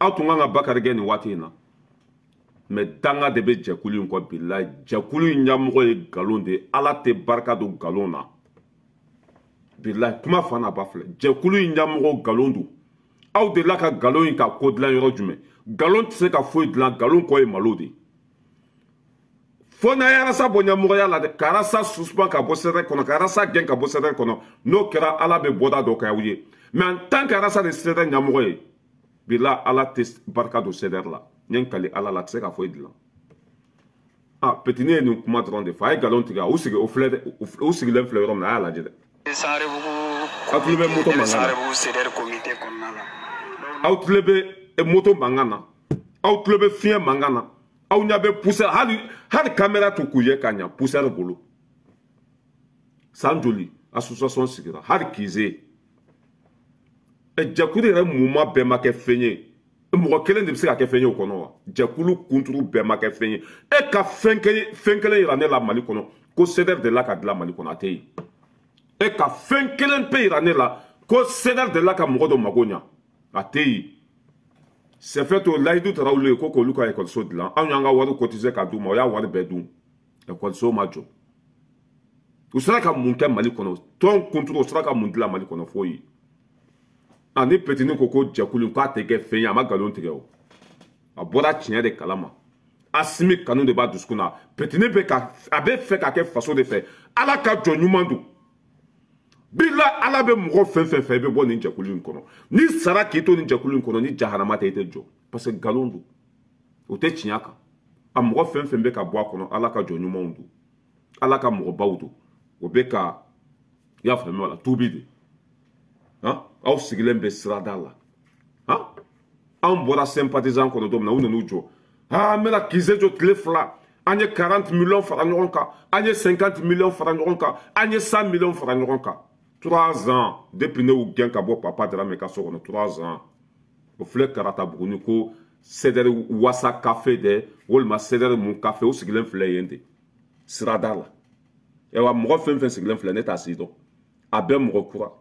Aw tun kan ka Bakari gɛn nin waati in na, mais danga de bɛ jɛkulu in kɔ. Bilayi, jɛkulu in ɲɛmɔgɔ ye nkalon de ye, Ala tɛ barika don nkalon na. Bilayi, kuma fa n'a ba filɛ, jɛkulu in ɲɛmɔgɔ nkalon don. Aw delila ka nkalon in ka ko dilan yɔrɔ jumɛn? Nkalon tɛ se ka foyi dilan, nkalon kɔ ye malo de ye. Fo n'a ye Arasa bɔ ɲɛmɔgɔya la dɛ, ka Arasa suspend ka bɔ CDR kɔnɔ, ka Arasa gɛn ka bɔ CDR kɔnɔ, n'o kɛra Ala bɛ bɔda dɔ kɛ aw ye. Mais en tant que Arasa de CDR ɲɛmɔgɔ ye, bila Ala tɛ barika don CDR la. N ye n kali Ala la, a tɛ se ka foyi dilan. Ah, Petini ye nin kuma dɔrɔn de fɔ, a ye nkalon tigɛ, u sigi o filɛ dɛ, u sigilen filɛ yɔrɔ min na, a y'a lajɛ dɛ. Sangarebugu A tulo bɛ moto mankan na. Sangarebugu CDR comité kɔnɔna la. Donc Aw tulo bɛ moto mankan na, aw tulo bɛ fiɲɛ mankan na, aw ɲɛ bɛ poussière, hali caméra t'u k'u ye ka ɲa poussière bolo. San joli association sigira hali kize. Jɛkulu yɛrɛ mouvement bɛɛ ma kɛ fɛn ye. Mɔgɔ kelen de bɛ se ka kɛ fɛn ye o kɔnɔ wa? Jɛkulu kunturu bɛɛ ma kɛ fɛn ye. E ka fɛn kelen yira ne la Mali kɔnɔ ko CDR delila ka dilan Mali kɔnɔ, a tɛ yen. E ka fɛn kelen pe yira ne la ko CDR delila ka mɔgɔ dɔ mago ɲa, a tɛ yen. Sɛfɛ to layidu taara olu ye ko k'olu ka ekɔliso dilan, anw y'an ka wari cotiser ka d'u ma, o y'a wari bɛɛ dun, ekɔliso ma jɔ. U sera ka mun kɛ Mali kɔnɔ? Tɔn kunturu u sera ka mun dilan Mali kɔnɔ? Foyi. Ani petini ko ko jɛkulu k'a tɛ kɛ fɛn ye, a ma nkalon tigɛ o, a bɔra tiɲɛ de kalama. Asimi kanu de b'a dusukun na. Petini bɛ ka a bɛ fɛ ka kɛ faso de fɛ. Ala ka jɔ ɲuman don. Bila Ala bɛ mɔgɔ fɛn fɛn fɛ, i bɛ bɔ nin jɛkulu in kɔnɔ. N'i sara k'i to nin jɛkulu in kɔnɔ, ni jahanama tɛ, i tɛ jɔ. Parce que nkalon don, o tɛ tiɲɛ kan. A mɔgɔ fɛn fɛn bɛ ka bɔ a kɔnɔ, Ala ka jɔ ɲumanw don, Ala ka mɔgɔbaw don. O bɛ ka, i y'a faamuya la, tuubi de. Aw sigilen bɛ sirada la. Anw bɔra sympathisant kɔnɔ don min na, u nan'u jɔ. An bɛna kize jɔ tile 2. An ye 40 millions fara ɲɔgɔn kan, an ye 50 millions fara ɲɔgɔn kan, an ye 100 millions fara ɲɔgɔn kan. 3 ans depuis ne y'u gɛn ka bɔ Papa Dramé ka so kɔnɔ, 3 ans. O filɛ Karata Buguni ko CDR Wasa Café dɛ, walima CDR mun café, o sigilen filɛ yen de sirada la. Ayiwa, mɔgɔ fɛn fɛn sigilen filɛ, ne t'a si dɔn. A bɛɛ mɔgɔ kura.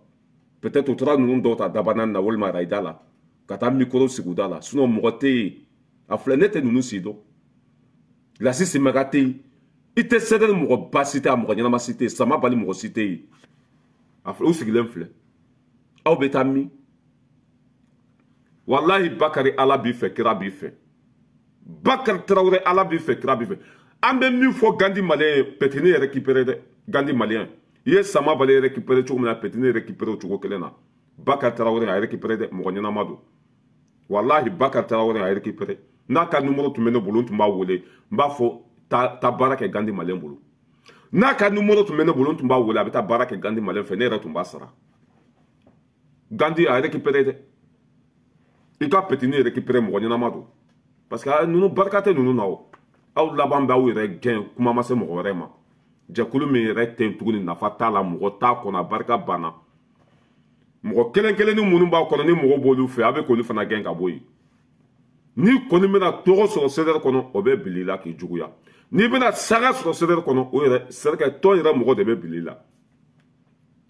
Peut-être u taara ninnu dɔw ta Dabanan na walima Rayida la ka taa micro sigi u da la, sinon mɔgɔ tɛ yen. A filɛ, ne tɛ ninnu si dɔn. Lasi Simaga tɛ yen. I tɛ CDR mɔgɔ ba si tɛ, a mɔgɔ ɲɛnama si tɛ yen, Sama Bali mɔgɔ si tɛ yen. A filɛ, u sigilen filɛ. Aw bɛ taa min? Walahi Bakari, Ala b'i fɛ, kira b'i fɛ. Bakari Tarawele, Ala b'i fɛ, kira b'i fɛ. An bɛ min fɔ Gandi Malien ye, petini récupéré dɛ. Gandi Malien i ye Sama Bali récupéré cogo min na, petini récupéré o cogo kelen na. Bakari Tarawele a récupéré dɛ, mɔgɔ ɲɛnama don. Walahi Bakari Tarawele a récupéré. N'a ka numéro tun bɛ ne bolo, n tun b'a wele, n b'a fɔ taa baara kɛ Gandi Malien bolo. N'a ka numéro tun bɛ ne bolo, n tun b'a wele, a bɛ taa baara kɛ Gandi Malien fɛ, ne yɛrɛ tun b'a sara. Gandi a récupéré dɛ. I ka petini récupéré, mɔgɔ ɲɛnama don. Parce que ninnu barika tɛ ninnu na o. Aw laban b'aw yɛrɛ gɛn, kuma ma se mɔgɔ wɛrɛ ma. Jɛkulu min yɛrɛ tɛ yen tuguni, nafa t'a la, mɔgɔ t'a kɔnɔ, a barika banna. Mɔgɔ kelen kelenni minnu b'a kɔnɔ, ni mɔgɔ b'olu fɛ, a bɛ k'olu fana gɛn ka bɔ yen. N'i kɔni bɛna tɔgɔ sɔrɔ CDR kɔnɔ, o bɛ bili i la k'i juguya. N'i bɛna sanga sɔrɔ CDR kɔnɔ, o yɛrɛ sɛrɛkɛ tɔn yɛrɛ mɔgɔ de bɛ bili i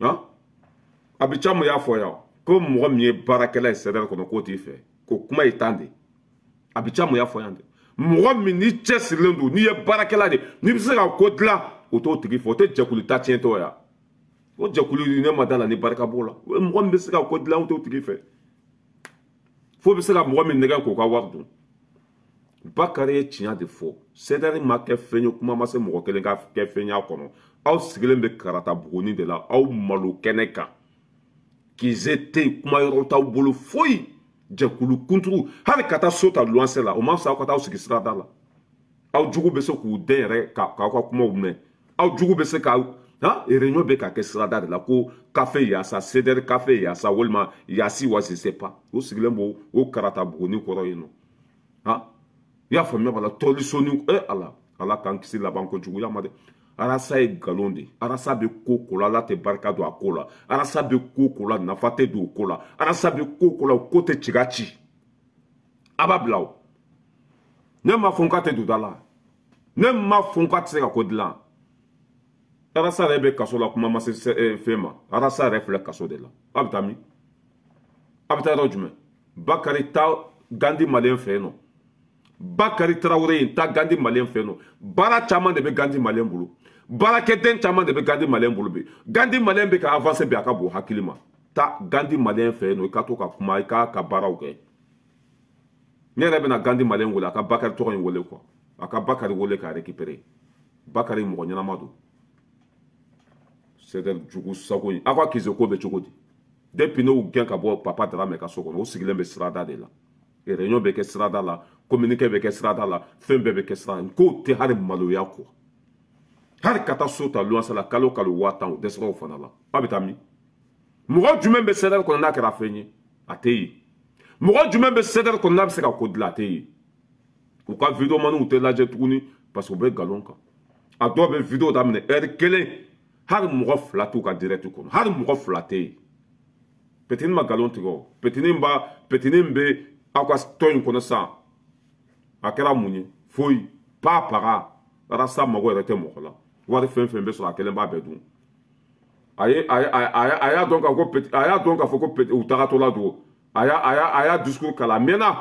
la. Abicamu y'a fɔ yan ko mɔgɔ min ye baarakɛla ye CDR kɔnɔ, k'o t'i fɛ, k'o kuma ye tan de. Abicamu y'a fɔ yan de. Mɔgɔ min n'i cɛsirilen don, n'i ye baarakɛla de, n'i bɛ se ka ko dilan, o t'o tigi fɛ, o tɛ jɛkulu ta tiɲɛtɔ ya. O jɛkulu ne ma da la ni barika b'o la. Mɔgɔ min bɛ se ka ko dilan, o t'o tigi fɛ. Fo bɛ se ka mɔgɔ min nɛgɛn k'o ka wari dun. Bakari ye tiɲɛ de fɔ. CDR ma kɛ fɛn ye, kuma ma se mɔgɔ kelen ka kɛ fɛn y'a kɔnɔ. Aw sigilen bɛ Karata Buguni de la, aw malo kɛnɛ kan. Kize tɛ yen, kuma yɔrɔ t'aw bolo foyi. Jɛkulu kunturu hali ka taa so ta luwanse la, o ma fisa aw ka taa aw sigi sirada la. Aw jugu bɛ se k'u den yɛrɛ k'aw ka kumaw mɛn. Aw jugu bɛ se ka réunion bɛ ka kɛ sirada de la ko café yasa, CDR café yasa, walima yasi wa je sais pas. O sigilen b'o o Karata Buguni kɔrɔ yen nɔ. I y'a faamuya b'a la, tɔlisoni Ala, Ala k'an kisi laban ko juguya ma dɛ. Arasa ye nkalon de ye. Arasa bɛ ko ko la, Ala tɛ barika don a ko la. Arasa bɛ ko ko la, nafa tɛ don o ko la. Arasa bɛ ko ko la, o ko tɛ ci ka ci. A b'a bila o. Ne m'a fɔ n k'a tɛ don da la. Ne m'a fɔ n k'a tɛ se ka ko dilan. Arasa yɛrɛ bɛ kaso la, kuma ma se fɛn ma. Arasa yɛrɛ filɛ kaso de la. A bɛ taa min? A bɛ taa yɔrɔ jumɛn? Bakari taa Gandi Malien fɛ yen nɔ. Bakari Tarawele in taa Gandi Malien fɛ yen nɔ. Baara caman de bɛ Gandi Malien bolo. Baarakɛden caman de bɛ Gandi Malien bolo bi. Gandi Malien bɛ ka avancer bi, a ka bon hakili ma. Taa Gandi Malien fɛ yen nɔ, i ka to ka kuma, i k'a ka baaraw kɛ. Ne yɛrɛ bɛna Gandi Malien wele, a ka Bakari tɔgɔ in wele quoi. A ka Bakari wele k'a récupérer. Bakari mɔgɔ ɲɛnama don. CDR jugu sago in. Aw ka kize ko bɛ cogo di? Depuis ne y'u gɛn ka bɔ Papa Dramé ka so kɔnɔ, u sigilen bɛ sirada de la. Réunion bɛ kɛ sirada la, communiqué bɛ kɛ sirada la, fɛn bɛɛ bɛ kɛ sirada la. Kow tɛ hali maloya quoi. Hali ka taa so ta luwanse la kalo kalo 10,000, o dɛsɛra o fana la. Aw bɛ taa min? Mɔgɔ jumɛn bɛ CDR kɔnɔ n'a kɛra fɛn ye? A tɛ yen. Mɔgɔ jumɛn bɛ CDR kɔnɔ n'a bɛ se ka ko dilan, a tɛ yen. U ka vidéomaniw tɛ lajɛ tuguni parce que u bɛ nkalon kan. A dɔw bɛ vidéo daminɛ heure kelen, hali mɔgɔ fila t'u ka direct kɔnɔ, hali mɔgɔ fila tɛ yen. Petini ma nkalon tigɛ o. Petini bɛ aw ka tɔn in kɔnɔ sisan, a kɛra mun ye? Foyi pa paga. Rasta mago yɛrɛ tɛ mɔgɔ la. Wari fɛn fɛn bɛ sɔrɔ, a kelen b'a bɛɛ dun. A y'a dɔn k'a ko a y'a dɔn k'a fɔ ko u tagatɔla don. A y'a discours kalan a mɛnna.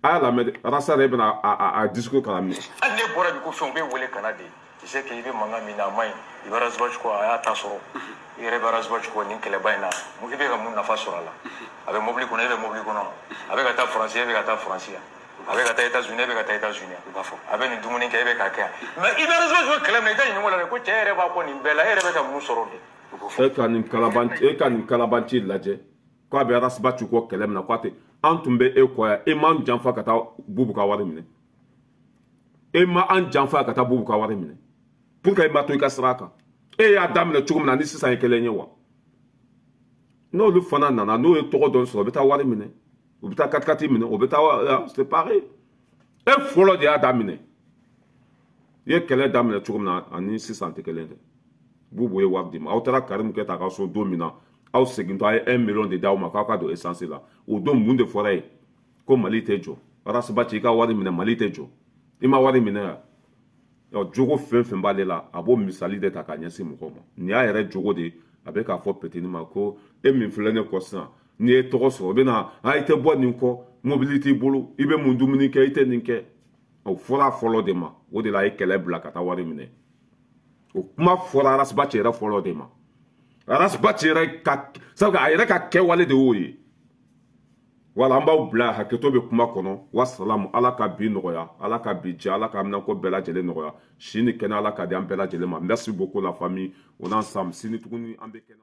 A y'a lamɛn dɛ, Rasta yɛrɛ bɛna a discours kalan minɛ. Hali ne bɔra bi ko fɛn u bɛ wele ka na de. Tu sais que i bɛ mankan min na, a man ɲi. I bɛ Ras Bath kɔ, a y'a ta sɔrɔ. I yɛrɛ bɛ Ras Bath kɔ nin kɛlɛba in na. I bɛ ka mun nafa sɔrɔ a la? A bɛ mobili kɔnɔ, e bɛ mobili kɔnɔ. A bɛ ka taa Faransi, e bɛ ka taa Faransi yan. A bɛ ka taa États-Unis, e bɛ ka taa États-Unis. A bɛ nin dumuni kɛ, e bɛ k'a kɛ yan. Mais i bɛ Ras Bath kɔ kɛlɛ min na, i t'a ɲininka o la dɛ, ko cɛ yɛrɛ b'a kɔ nin bɛɛ la, e yɛrɛ bɛ ka mun sɔrɔ de? E ka nin kalabanci lajɛ, k'a bɛ Ras Bath kɔ kɛlɛ min na, k'a tɛ an tun bɛ e kɔ yan, e m'an janfa ka taa Bubu ka wari minɛ. E ma an janfa ka taa Bubu ka wari minɛ. Pour que i ma to i ka sira kan. E y'a daminɛ cogo min na ni sisan ye kelen ye wa? N'olu fana nana, n'o ye tɔgɔ dɔ sɔrɔ, u bɛ taa wari minɛ, u bɛ taa katikati minɛ, u bɛ taa, c'est pareil. E fɔlɔ de y'a daminɛ. I ye kɛlɛ daminɛ cogo min na ani sisan tɛ kelen dɛ. Bubu ye wari d'i ma. Aw taara Karimu Keyita ka so don min na, aw segintɔ a ye 1 million de d'aw ma k'aw ka don essence la. O don mun de fɔra ye? Ko Mali tɛ jɔ. Ras Bath i ka wari minɛ, Mali tɛ jɔ. I ma wari minɛ yan. Jogo fɛn fɛn b'ale la, a b'o misali de ta k'a ɲɛsin mɔgɔw ma. Nin y'a yɛrɛ jogo de ye. A bɛ k'a fɔ Petini ma ko e min filɛ ne kɔ sisan, n'i ye tɔgɔ sɔrɔ, i bɛ na, i tɛ bɔ nin kɔ, mobili t'i bolo, i bɛ mun dumuni kɛ, i tɛ nin kɛ. O fɔra fɔlɔ de ma. O de la a ye kɛlɛ bila ka taa wari minɛ. O kuma fɔra Ras Bath yɛrɛ fɔlɔ de ma. Ras Bath yɛrɛ ka sabu a yɛrɛ ka kɛwale de y'o ye. Wala an b'aw bila hakɛto bɛ kuma kɔnɔ. Wasalamu, Ala ka bi nɔgɔya, Ala ka bi diya, Ala ka minɛnko bɛɛ lajɛlen nɔgɔya. Si ni kɛnɛ Ala ka di an bɛɛ lajɛlen ma. Merci beaucoup la famille. On est ensemble. Sini tuguni an bɛ kɛnɛ.